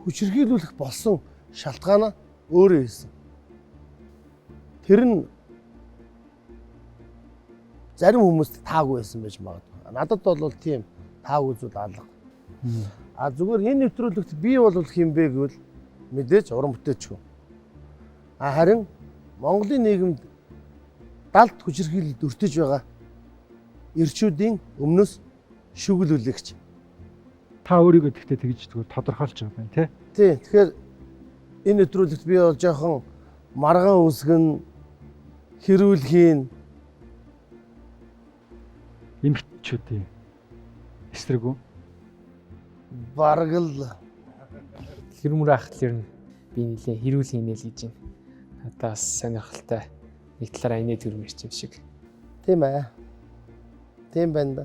хүчирхийлүүлэх болсон шалтгаан нь өөрөө хийсэн. Тэр нь зарим хүмүүст таагүй байсан байж магадгүй. Надад бол тийм таагүй зүйл алга. А зүгээр энэ нэвтрүүлэгт би бол хэн бэ гэвэл мэдээж уран бүтээлч хүн. А харин Монголын нийгэмд далд хүчирхийлэлд өртөж байгаа эрчүүдийн өмнөөс шүглүүлэгч. Та өөрийгөө тэгтээ тэгж зүгээр тодорхойлж байгаа юм тий? Тий. Тэгэхээр энэ нэвтрүүлэгт би бол жоохон маргаан үсгэн, хэрүүл хийн эмэгтэйчүүдийн эсрэг үү? Бараг л хэрмөр ахтал ер нь би нэлээ хэрүүл хийнэ л гэж байна. Надад бас сонирхолтой нэг талаараа инээ төрмөрч юм шиг. Тийм ээ. Тийм байна да.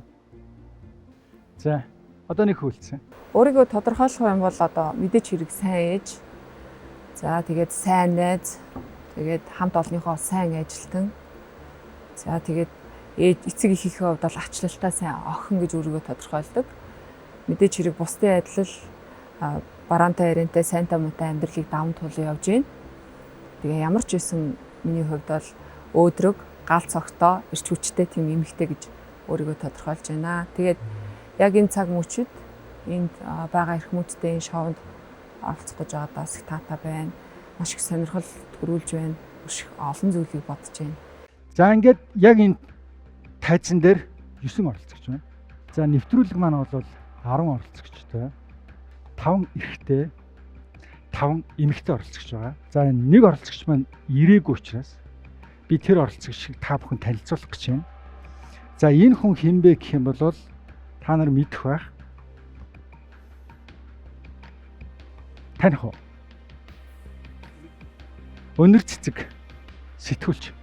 За, одоо нэг хөлцсөн. Өөрийгөө тодорхойлох юм бол одоо мэдээч хэрэг сайн ээж. За, тэгээд сайн найз, тэгээд хамт олонныхоо сайн ажилтан. За, тэгээд ээж эцэг эхийнхээ хувьд бол ачлалтай сайн охин гэж өөрийгөө тодорхойлдог. Мэдээч хэрэг бусдын адил бараантай яриантай сайнтай муутай амьдралыг даван туулан явж байна. Тэгээ ямар ч байсан миний хувьд бол өөдрөг, гал цогтой, эрч хүчтэй тийм эмэгтэй гэж өөрийгөө тодорхойлж байна. Тэгээд яг энэ цаг мөчид энд байгаа эрх мэдтэй энэ шоунд оролцох гэж байгаадаа бас их таатай байна. Маш их сонирхол төрүүлж байна. Маш их олон зүйлийг бодож байна. За ингээд яг энэ тайзан дээр 9 оролцогч байна. За нэвтрүүлэг маань бол 10 оролцогчтой, 5 эрэгтэй, 5 эмэгтэй оролцогч байгаа. За нэг оролцогч маань ирээгүй учраас би тэр оролцогчийг та бүхэн танилцуулах гэж байна. За энэ хүн хэн бэ гэх юм бол та нар мэдэх байх. Таних уу? Өнөр цэцэг сэтгүүлч.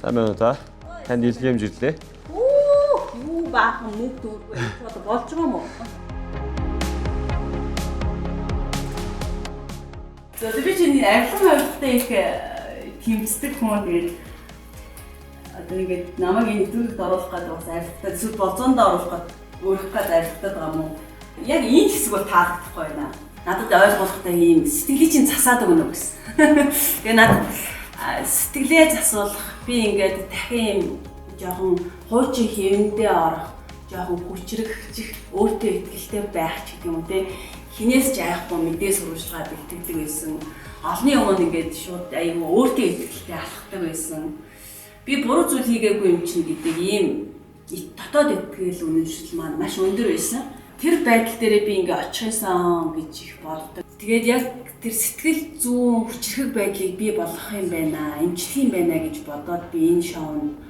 Сайн байна уу та? Танд илгээмж ирлээ. Юу баахан нүг дүүргүй энэ болж байгаа юм уу? За би чиний арилган хувьдтай их тэмцдэг хүн, тэгээд одоо ингээд намайг энэ нэвтрүүлэгт оруулах гэдэг бас арилгатай, эсвэл болзоонд оруулах гээд өөрөх гээд арилгатай байгаа юм уу? Яг энэ хэсэг бол таалагдахгүй байна. Надад ойлгуулгатай ийм сэтгэлийг чинь засаад өгнө гэсэн. Тэгээ надад сэтгэлээ засуулах, би ингээд дахин юм жоохон хуучин хэвэндээ орох, жоохон хүчрэгчих, өөртөө ихтэй байх ч гэдэг юм уу те. Хинээс ч айхгүй мэдээ сурвалжгаа бэлтгэдэг байсан. Олны өмнө ингээд шууд айгүй өөртөө ихтэй алхдаг байсан. Би буруу зүйл хийгээгүй юм чинь гэдэг ийм дотоод итгэл үнэмшил маань маш өндөр байсан. Тэр байдал дээрээ би ингээ очихсан гэж их боддог. Тэгээд яг тэр сэтгэл зүүн хүчрхэг байдлыг би болгох юм байна, эмчлэх юм байна гэж бодоод би энэ шоунд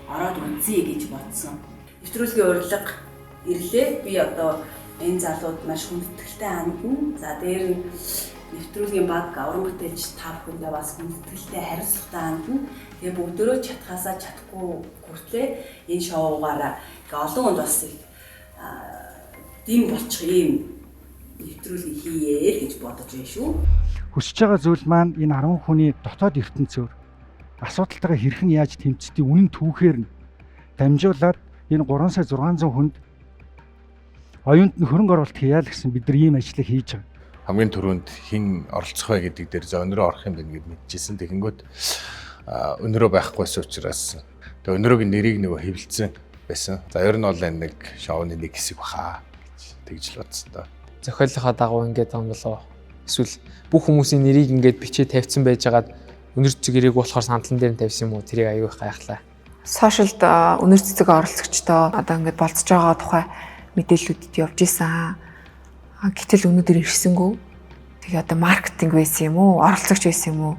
ороод үзье гэж бодсон. Нэвтрүүлгийн урилга ирлээ. Би одоо энэ залууд маш хүндэтгэлтэй хандна. За дээр нь нэвтрүүлгийн баг уран бүтээлч та бүхэндээ бас хүндэтгэлтэй хариуцлагатай хандна. Тэгээ бүгдөө чадхаасаа чадахгүй хүртлээ энэ шоугаараа олон хүнд бас их дэм болчих ийм нэвтрүүлэг хийе гэж бодож байна шүү. Хүсэж байгаа зүйл маань энэ 10 хүний дотоод ертөнцөөр асуудалтайгаа хэрхэн яаж тэмцдгийг үнэн түүхээр нь дамжуулаад энэ 3 сая 600 хүнд оюунд нь хөрөнгө оруулалт хийя л гэсэн бид нар ийм ажлыг хийж байгаа. Хамгийн түрүүнд хэн оролцох вэ гэдэг дээр за өнөрөө орох юм байна гэд мэдчихсэн. Тэгэнгүүт өнөрөө байхгүйсэн учраас тэгээ өнөрөөгийн нэрийг нөгөө хэвлэлсэн байсан. За ер нь бол энэ нэг шоуны нэг хэсэг баха гэж тэгж л бодсон доо. Зохиолынхаа дагуу ингээд байгаа юм болоо. Эсвэл бүх хүмүүсийн нэрийг ингээд бичээ тавьсан байжгаад өнөр цэцэг ирээг болохоор сандлан дээр нь тавьсан юм уу? Тэрийг аюу их гайхлаа. Сошиалд өнөр цэцэг оролцогчдоо одоо ингээд болцож байгаа тухай мэдээллүүдэд явж исэн. Гэтэл өнөөдөр ирсэнгүү. Тэгээ одоо маркетинг байсан юм уу? Оролцогч байсан юм уу?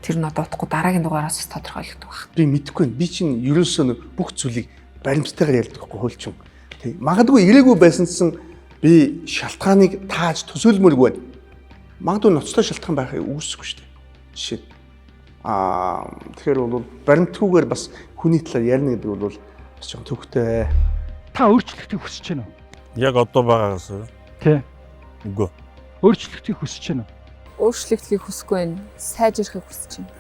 Тэр нь одоо утгагүй дараагийн дугаараас тодорхойлогдох байх. Би мэдэхгүй байна. Би чинь ерөөсөө бүх зүйлийг баримттайгаар ярьдаг хгүй хуульчин. Тэг. Магадгүй ирээгүй байсан чинь би шалтгааныг тааж төсөөлмөргүй байна. Магадгүй ноцтой шалтгаан байхыг үүсэхгүй шүү дээ. Жишээ. Тэгэхээр бол баримтгүйгээр бас хүний талаар ярина гэдэг бол бас жоохон төвхтэй. Та өөрчлөлтийг хүсэж байна уу? Яг одоо байгаагаас уу? Тий. Үгүй. Өөрчлөлтийг хүсэж байна уу? Өөрчлөлтийг хүсэхгүй байна. Сайжрахыг хүсэж байна.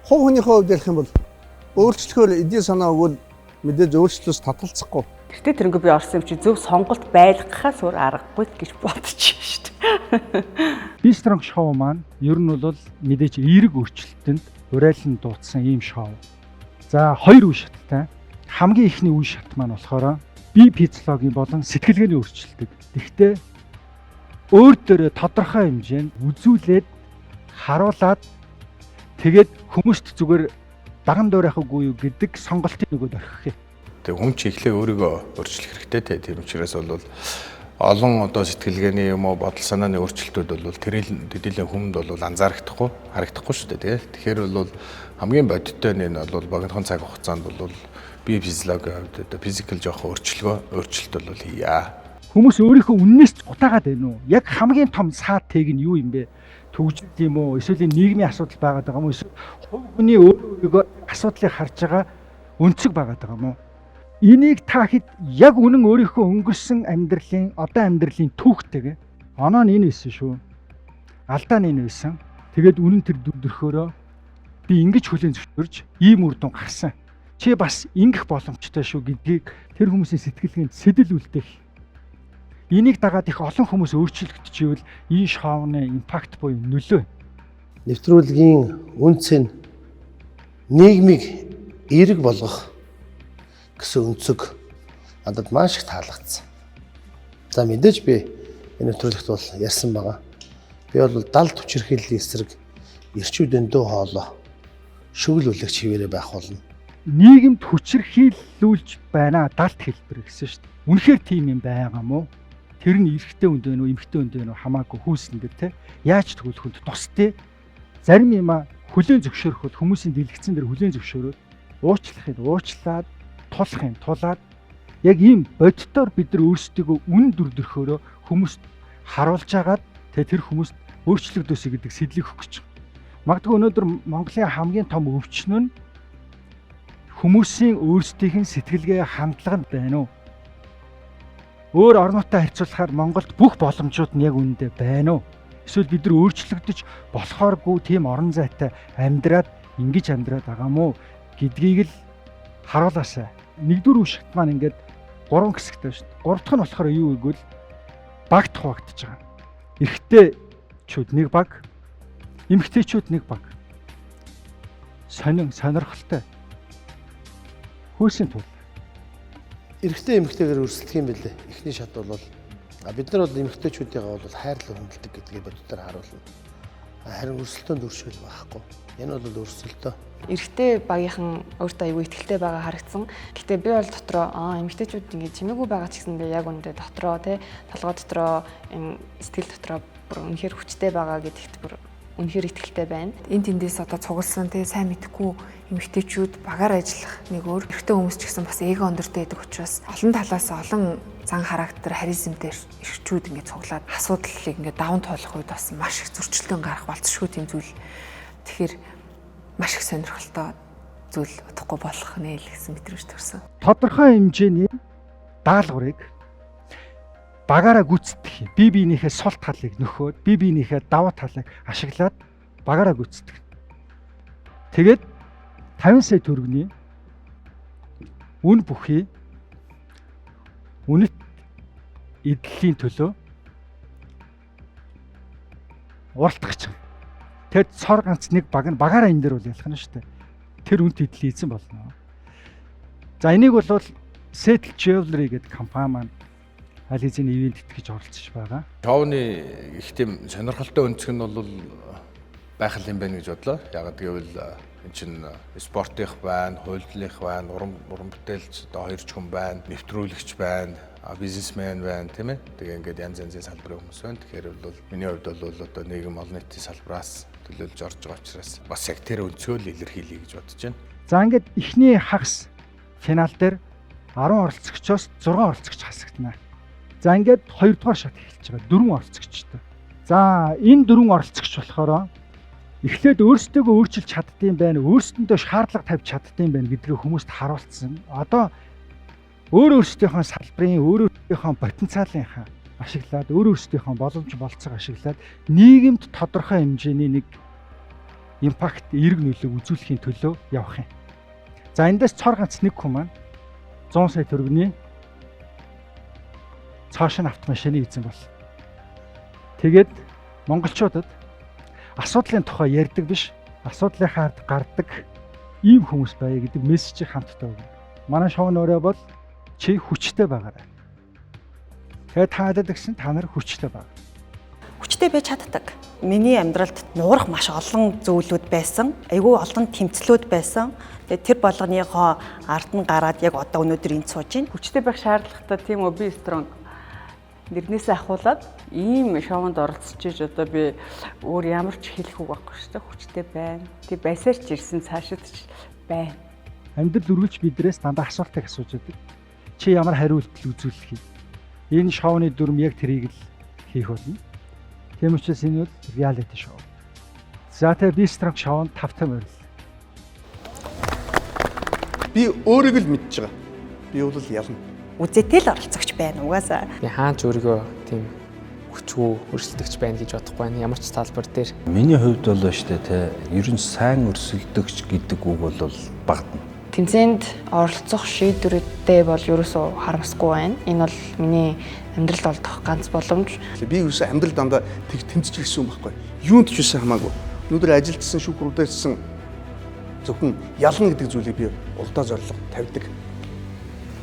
Хувь хүнийхээ хувьд ярих юм бол өөрчлөхөөр эдийн санаа өгвөл мэдээж өөрчлөлтөөс татгалзахгүй. Тэртээ тэрнгүй би орсон юм чи зөв сонголт байлгахаас өөр аргагүй гэж бодож шүү дээ. Be Strong шоу маань ер нь бол мэдээж эерэг өөрчлөлтөнд урайлан дуудсан ийм шоу. За хоёр үе шаттай. Хамгийн эхний үе шат маань болохоор бие физиологийн болон сэтгэлгээний өөрчлөлтийг. Тэгэхдээ өөр дөрөө тодорхой хэмжээнд үзүүлээд харуулад тэгээд хүмүүст зүгээр даган дуурайхаггүй юу гэдэг сонголтын нөгөөд орхих юм. Тэг хүн чи эхлээ өөрийгөө өөрчлөх хэрэгтэй те. Тэр учраас бол олон одоо сэтгэлгээний юм уу бодол санааны өөрчлөлтүүд бол тэрэл төдийлөн хүмд бол анзаарахгүй харагдахгүй шүү дээ тий. Тэгэхээр бол хамгийн бодиттой нь энэ бол богинохон цаг хугацаанд бол Бие физиологийн хувьд одоо physical жоохон өөрчлөлт бол хийя. Хүмүүс өөрийнхөө үннээс гутаагаад байна уу? Яг хамгийн том саад тэг нь юу юм бэ? Төгжил юм уу? Эсвэл энэ нийгмийн асуудал байгаад байгаа юм уу? Эсвэл хувь хүний өөрийгөө асуудлыг харж байгаа өнцөг байгаад байгаа юм уу? Энийг та хэд яг үнэн өөрийнхөө өнгөрсөн амьдралын одоо амьдралын түүхтэйгээ оноо нь энэ байсан шүү. Алдаа нь энэ байсан. Тэгээд үнэн тэр дүрхөөрөө би ингэж хүлээн зөвшөөрж ийм үр дүн гарсан. Чи бас ингэх боломжтой шүү гэдгийг тэр хүмүүсийн сэтгэлгээнд сэтэл үлдээх. Энийг дагаад их олон хүмүүс өөрчлөгдөж ивэл энэ шоуны impact буюу нөлөө. Нэвтрүүлгийн үнц нь нийгмийг эерэг болгох гэсэн өнцөг надад маш их таалагдсан. За, мэдээж би энэ нэвтрүүлэгт бол ярьсан байгаа. Би бол далд хүчирхийллийн эсрэг эрчүүд өндөө хоолой шүгэл үлэгч хэвээрээ байх болно. Нийгэмд хүчирхийлүүлж байна далд хэлбэр гэсэн шүү дээ. Үнэхээр тийм юм байгаа юм уу? Тэр нь эрэгтэй хүнд байна уу, эмэгтэй хүнд байна уу хамаагүй хүүсэн дээр те. Яаж тэгвэл хүнд тусдээ. Зарим юма хүлээн зөвшөөрөх бол хүмүүсийн дэлгэцэн дээр хүлээн зөвшөөрөөд уучлахыг уучлаад, тулах юм тулаад яг ийм боддоор бид нар өөрсдийгөө үн дүрдөрхөөрөө хүмүүст харуулж агаад тэр хүмүүст өөрчлөгдөөсэй гэдэг сэдлийг өгөх гэж. Магадгүй өнөөдөр Монголын хамгийн том өвчин нь хүмүүсийн өөрсдийнх нь сэтгэлгээ хандлага нь байна уу? Өөр орнуудтай харьцуулахаар Монголд бүх боломжууд нь яг үүндээ байна уу? Эсвэл бид нар өөрчлөгдөж болохооргүй тийм орон зайтай амьдраад ингэж амьдраад байгаа мó гэдгийг л харуулаасай. Нэгдүгээр үе шат маань ингээд гурван хэсэгтэй шүү дээ. Гурав дахь нь болохоор юу гэвэл багт хуваагдчихж байгаа. Эрэгтэйчүүд нэг баг, эмэгтэйчүүд нэг баг. Сонин сонирхолтой. Хөөсийн тул. Эрэгтэй эмэгтэйгээр өрсөлдөх юм билээ. Эхний шат бол бид нар бол эмэгтэйчүүдийгээ бол хайрлан хүндэлдэг гэдгийг боддоор харуулна. Харин өрсөлдөөнд өршөөл байхгүй. Энэ бол өрсөлдөө. Эрэгтэй багийнхан өөртөө аягүй итгэлтэй байгаа харагдсан. Гэтэ би бол дотроо эмэгтэйчүүд ингэ чимээгүй байгаа ч гэсэндээ яг үнэндээ дотроо те толгой дотроо энэ сэтгэл дотроо бүр үнэхээр хүчтэй байгаа гэдэгт бүр үнэхээр итгэлтэй байна. Энэ тэндээс одоо цугласан те сайн мэдэхгүй эмэгтэйчүүд багаар ажиллах нэг өөр. Эрэгтэй хүмүүс ч гэсэн бас эго өндөртэй байдаг учраас олон талаас олон зан характер, харизмтай эрчүүд ингээд цуглаад асуудлыг ингээд даван туулах үед бас маш их зөрчилдөөн гарах болцшгүй тийм зүйл. Тэгэхээр маш их сонирхолтой зүйл удахгүй болох нэ л гэсэн мэдрэмж төрсөн. Тодорхой хэмжээний даалгаврыг багаараа гүйцэтгэх юм. Бие биенийхээ сул талыг нөхөөд, бие биенийхээ давуу талыг ашиглаад багаараа гүйцэтгэх. Тэгээд 50 сая төгрөгийн үн бүхий үнэт эдлийн төлөө уралдах гэж. Тэгэд цор ганц нэг баг нь багаараа энэ дээр бол ялах нь шүү дээ. Тэр үнэт эдэл эзэн болно. За, энийг бол Settle Jewelry гэдэг компани маань аль хэзээний ивээн тэтгэж оролцож байгаа. Шоуны их тийм сонирхолтой өнцөг нь бол байх юм байна гэж бодлоо. Ягаад гэвэл эн чинь спортынх байна, хуульдлынх байна, уран бүтээлч одоо хоёр ч хүн байна, нэвтрүүлэгч байна, бизнесмен байна, тийм ээ. Тэгээ ингээд янз янзын салбарын хүмүүс байна. Тэгэхээр бол миний хувьд бол одоо нийгэм олон нийтийн салбараас төлөөлж орж байгаа учраас бас яг тэр өнцгөө л илэрхийлье гэж бодож байна. За, ингээд эхний хагас финал дээр 10 оролцогчоос 6 оролцогч хасагдана. За, ингээд хоёрдугаар шат эхэлж байгаа. Дөрвөн оролцогчтой. За, энэ дөрвөн оролцогч болохоор эхлээд өөрсдөө өөрчилж чаддсан байна, өөрсдөндөө шаардлага тавьж чаддсан байна гэдгийг хүмүүст харуулсан. Одоо өөр өөрсдийнхөө салбарын, өөр өөрсдийнхөө потенциалынхаа ашиглаад, өөр өөрсдийнхөө боломж болцоог ашиглаад нийгэмд тодорхой хэмжээний нэг impact, эерэг нөлөөг үзүүлэхийн төлөө явах юм. За, эндээс цор ганц нэг хүн маань 100 сая төгрөгийн цоошин автомашины эзэн бол. Тэгээд монголчуудад асуудлын тухай ярьдаг биш, асуудлынхаа ард гардаг ийм хүмүүс байя гэдэг мессежийг хамтдаа өгнө. Манай шоу нөрөө бол чи хүчтэй байгаарай. Тэгээд таадад гэсэн та нар хүчтэй байгаа. Хүчтэй байж чаддаг. Миний амьдралд нуурах маш олон зүйлүүд байсан. Айгүй олон тэмцлүүд байсан. Тэгээд тэр болгоныхоо ард нь гараад яг одоо өнөөдөр энд сууж байна. Хүчтэй байх шаардлагатай, тийм үү? Be strong нэрнээсээ ахуулаад ийм шоунд оролцож иж одоо би өөр ямар ч хэлэх үг байхгүй шүү дээ. Хүчтэй байна. Тэг байсаар ч ирсэн, цаашид ч байна. Амьдрал үргэлж бидрээс дандаа асуултыг асууж байдаг. Чи ямар хариулт үзүүлэх юм? Энэ шоуны дүрм яг тэрийг л хийх болно. Тийм учраас энэ бол reality show. За тэгээ Be Strong шоунд тавтай морил. Би өөрийгөө л мэдж байгаа. Би бол ялна. Үзээтэй л оролцогч байна угаасаа. Би хаач өөрийгөө тийм хүчгүй өрсөлдөгч байна гэж бодохгүй байна. Ямар ч талбар дээр. Миний хувьд бол шүү дээ те ер нь сайн өрсөлдөгч гэдэг үг бол багтана. Тэмцээнд оролцох шийдвэрүүдтэй бол ерөөсөө харамсахгүй байна. Энэ бол миний амьдралд олдох ганц боломж. Би юусэн амьдрал дандаа тэг тэмцэж ирсэн юм байхгүй. Юунд ч юусэн хамаагүй. Өнөөдөр ажилдсан, шүүх хурлдсан зөвхөн ялна гэдэг зүйлийг би улдаа зорилго тавьдаг.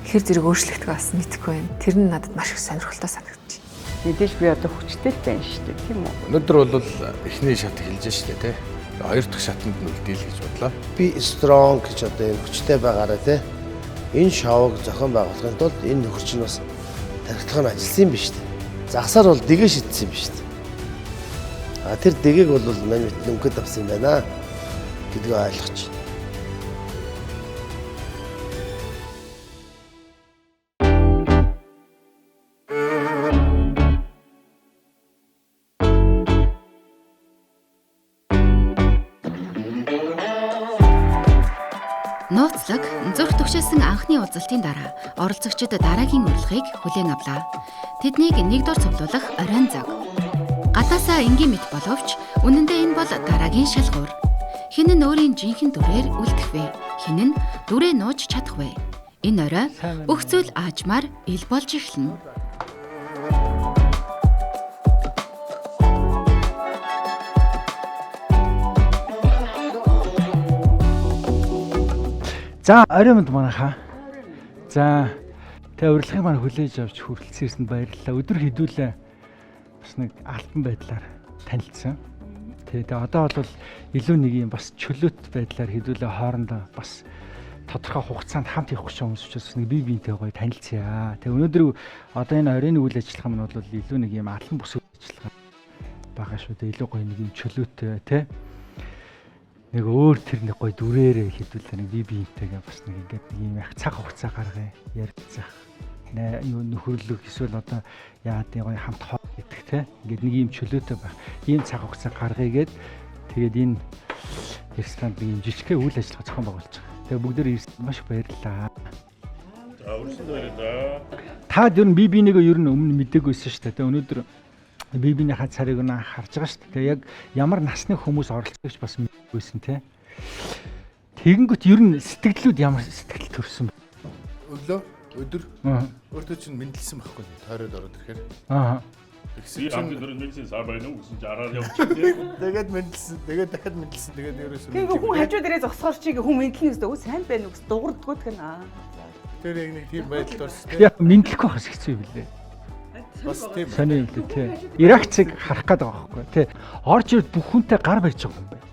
Хэр зэрэг өөрчлөгдөх бас мэдэхгүй байна. Тэр нь надад маш их сонирхолтой санагдчих. Мэдээж би одоо хүчтэй л байна шүү дээ, тийм үү? Өнөөдөр бол эхний шат эхэлж штэ тий. Хоёр дахь шатанд нь үлдээл гэж бодлоо. Би strong гэж одоо энэ хүчтэй байгаараа тий. Энэ шоуг зохион байгуулахын тулд энэ нөхөр чинь бас тархитлага нь ажилласан юм биш үү? Загсаар бол дэгээ шидсэн юм биш үү? А тэр дэгийг бол мань мэт өнгөд авсан юм байна гэдгийг ойлгож байна. Нууцлаг зүрх түгшээсэн анхны уулзалтын дараа оролцогчид дараагийн урилгыг хүлээн авлаа. Тэднийг нэг дор цуглуулах оройн зог. Гадаасаа энгийн мэт боловч үнэн дээр энэ бол дараагийн шалгуур. Хэн нь өөрийн жинхэнэ дүрээр үлдэх вэ? Хэн нь дүрээ нууж чадах вэ? Энэ орой бүх зүйл аажмаар ил болж эхэлнэ. За оройн мэнд манайхаа. За тэгээ урилгыг маань хүлээж авч хүрэлцэн ирсэнд баярлалаа. Өдөр хэдүүлээ бас нэг алтан байдлаар танилцсан. Тэгээ одоо бол илүү нэг юм бас чөлөөт байдлаар хэдүүлээ хоорондоо бас тодорхой хугацаанд хамт явах гэж хүмүүс учраас нэг бие биентэй гоё танилцъя. Тэгээ өнөөдөр одоо энэ оройн үйл ажиллагаа маань бол илүү нэг юм алан бус үйл ажиллагаа байгаа шүү дээ. Илүү гоё нэг юм чөлөөтэй тий. Нэг өөр тэр нэг гоё дүрээрээ хэдүүлээ нэг бие биентэйгээ бас нэг ингээд нэг юм яг цаг хугацаа гаргая ярилцах. Нэ юу нөхөрлөх эсвэл одоо яагаад гоё хамт хоо идэх те. Ингээд нэг юм чөлөөтэй байх. Ийм цаг хугацаа гаргая гээд тэгээд энэ ресторанд нэг юм жижигхэн үйл ажиллагаа зохион байгуулж байгаа. Тэгээ бүгдээр ирсэн маш их баярлалаа. За өрсөнд баярлалаа. Та ер нь бие бинийгээ ер нь өмнө мдэггүй байсан шүү дээ. Тэгээ өнөөдөр бие биенийхээ царайг нь харж байгаа шүү дээ. Тэгээ яг ямар насны хүмүүс оролцогч бас мдэггүйсэн те. Тэгэнгүүт ер нь сэтгэлдлүүд ямар сэтгэл төрсөн бэ? Өглөө өдөр өөртөө чинь мэдлсэн байхгүй тойроод ороод ирэхээр. Аа. Тэгсэн Би чинь хамгийн түрүүнд мэдсэн сайн байна уу гэсэн чинь араар явчихсан. Тэгээд мэдлсэн, тэгээд дахиад мэдлсэн, тэгээд ерөөсөө Тэгээ хүн хажуу дээрээ зогсохоор чи хүн мэдлэн өсдөө сайн байна уу гэсэн дуурдггүй гэнэ. Тэр яг нэг тийм байдалд орсон тийм. Яг мэдлэхгүй хас хэцүү юм билээ. Бас тийм. Сони юм лээ тий. Иракцыг харах гээд байгаа байхгүй тий. Орж ирээд бүх хүнтэй гар барьж байгаа юм байна.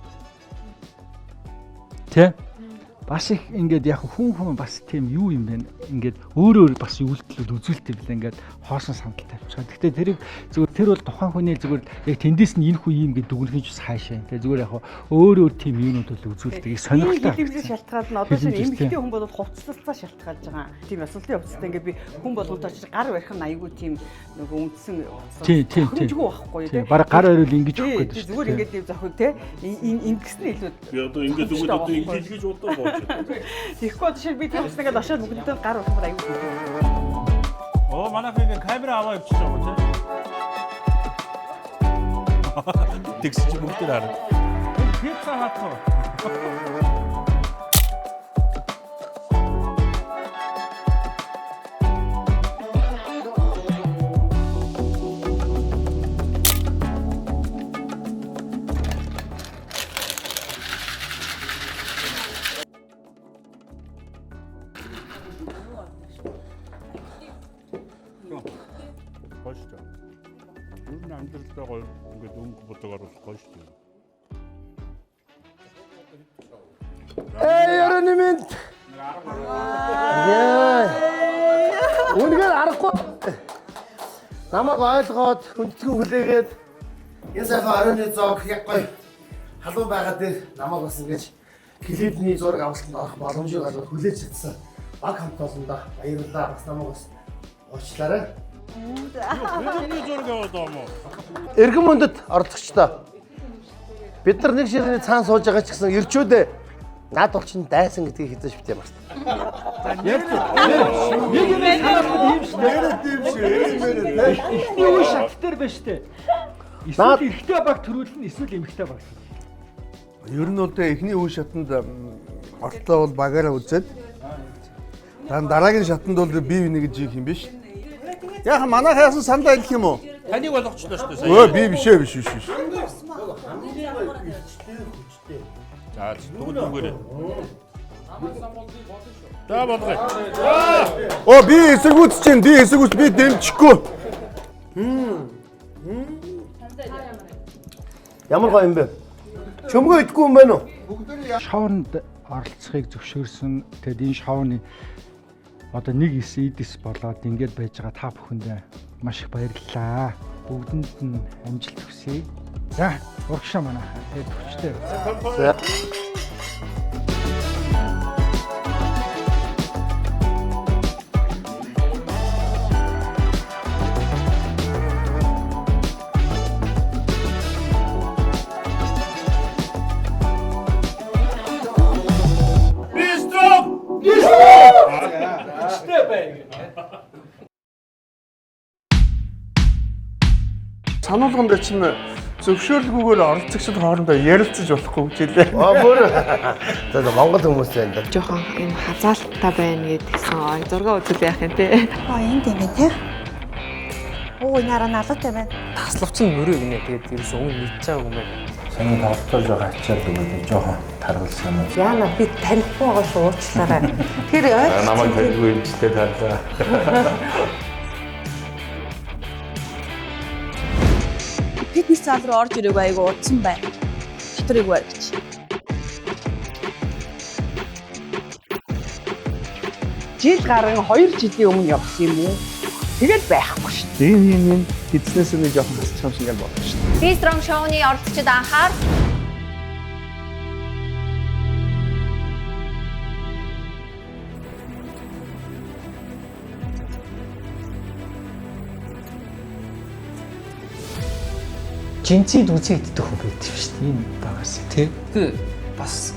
Тий. Бас их ингээд яг хүн хүн бас тийм юу юм бэ? Ингээд өөр өөр бас үйлдэлүүд үзүүлэлт юм билээ ингээд хоосон сандал тавьчихаа. Гэхдээ тэрийг зүгээр тэр бол тухайн хүний зүгээр яг тэндээс нь энэ хүн ийм гэж дүгнэх нь ч хайшаа. Тэгээ зүгээр яг өөр өөр тийм юунууд бол үзүүлдэг. Их сонирхолтой. Хилэмжээс шалтгаална. Одоо шинэ Хилэмжээс, эмэгтэй тий. хүн бол хувцлалцаа шалтгаалж байгаа. Тийм ёслолтын хувцастай ингээд би хүн болгонтой очиж гар барих нь айгүй тийм нөгөө үндсэн Тий, тий, тий. зохимжгүй байхгүй Тий, тий. бараг гар бариул ингэж Тий, өгөх гэдэг тий, шүү Зүгээр дээ. ингээд тийм зохин тий. Ингэсэн нь илүү Би одоо ингээд өгөөд одоо ингэж гэж бодоо болж байна. Тэгэхгүй одоо шинэ би тийм хувцас ингээд очиод бүгдтэй гар барих бол айгүй. Оо манайх ингээ камера аваа явчихж байгаа тий. Тэгсэн чи бүгд харна. Пицца хатуу. Гоё шүү дээ. Ер нь амьдралдаа гоё ингээд өнгө бодог оруулах гоё шүү дээ. Эй, оройн мэнд. Яа. Үнэхээр аргагүй. Намайг ойлгоод хүндэтгэн хүлээгээд энэ сайхан оройн зоог яг гоё халуун байгаа дээр намайг бас ингэж Клипний зураг авалтанд орох боломжийг олгоод хүлээж чадсан баг хамт олондоо баярлалаа. Бас намайг бас уучлаарай. Клипний зураг аваад байгаа юм уу? Эргэн мөндөд оролцогчдоо. Бид нар нэг ширээний цаан сууж байгаа ч гэсэн ирчүүдээ наад бол чинь дайсан гэдгийг хэзээ ч битээ март. Яг нэг юм санаалах юм шүү дээ. Нэрээ тийм шүү. Эхний үе шат дээр байна шүү дээ. Эсвэл эрэгтэй баг төрүүлнэ, эсвэл эмэгтэй баг. Ер нь бол тэ эхний үе шатанд ортлоо бол багаараа үзээд дараагийн шатанд бол бие биенийг жийх юм биш. Яг манайх яасан саналаа хэлэх юм уу? Таныг болгочлоо шүү дээ сая. Өө би биш ээ биш биш биш. За тэгвэл нүгээрээ. За болгоё. Оо би эсэргүүцэж чинь би эсэргүүц би дэмжихгүй. Ямар гоё юм бэ? Чөмгөө идэхгүй юм байна уу? Шоунд оролцохыг зөвшөөрсөн. Тэгэд энэ шоуны одоо нэг эс эдис болоод ингэж байж байгаа та бүхэндээ маш их баярлалаа. Бүгдэнд нь амжилт хүсье. За, урагшаа манайхаа. Тэгээд хүчтэй. За. Бистро! Хүчтэй бай гэнэ. Сануулган дээр чинь зөвшөөрлгүйгээр оролцогчид хоорондоо ярилцаж болохгүй гэж хэлээ. Аа бүр. За Монгол хүмүүс байна да. Жохон юм хазаалттай байна гэдгсэн. Зураг үзэл яах юм те. Аа энд юм байна те. Оо энэ араа налуутай байна. Таславч нь мөрөө гинэ. Тэгээд ерөөсөн өмнө мэдж байгаагүй юм байна. Саний тоглолтоор жоохон ачаал өгөөд жоохон таргалсан юм. Яна би танихгүй байгаа шүү уучлаарай. Тэр Намайг таньдгүй юм ч тэ тарлаа. Фитнес зал руу орж ирээгүй айгу удсан байна. Дотрыг барьж. Жил гарan 2 жилийн өмнө явсан юм уу? Тэгэл байхгүй шүү. Энэ эзнээс нэг жоохон хасчих юм шиг болно шүү. Be Strong шоуны оролцогчид анхаар Жинцийн үзээ иддэг хүн байдаг шүү дээ. Энэ багаас тий. Гэтэ бас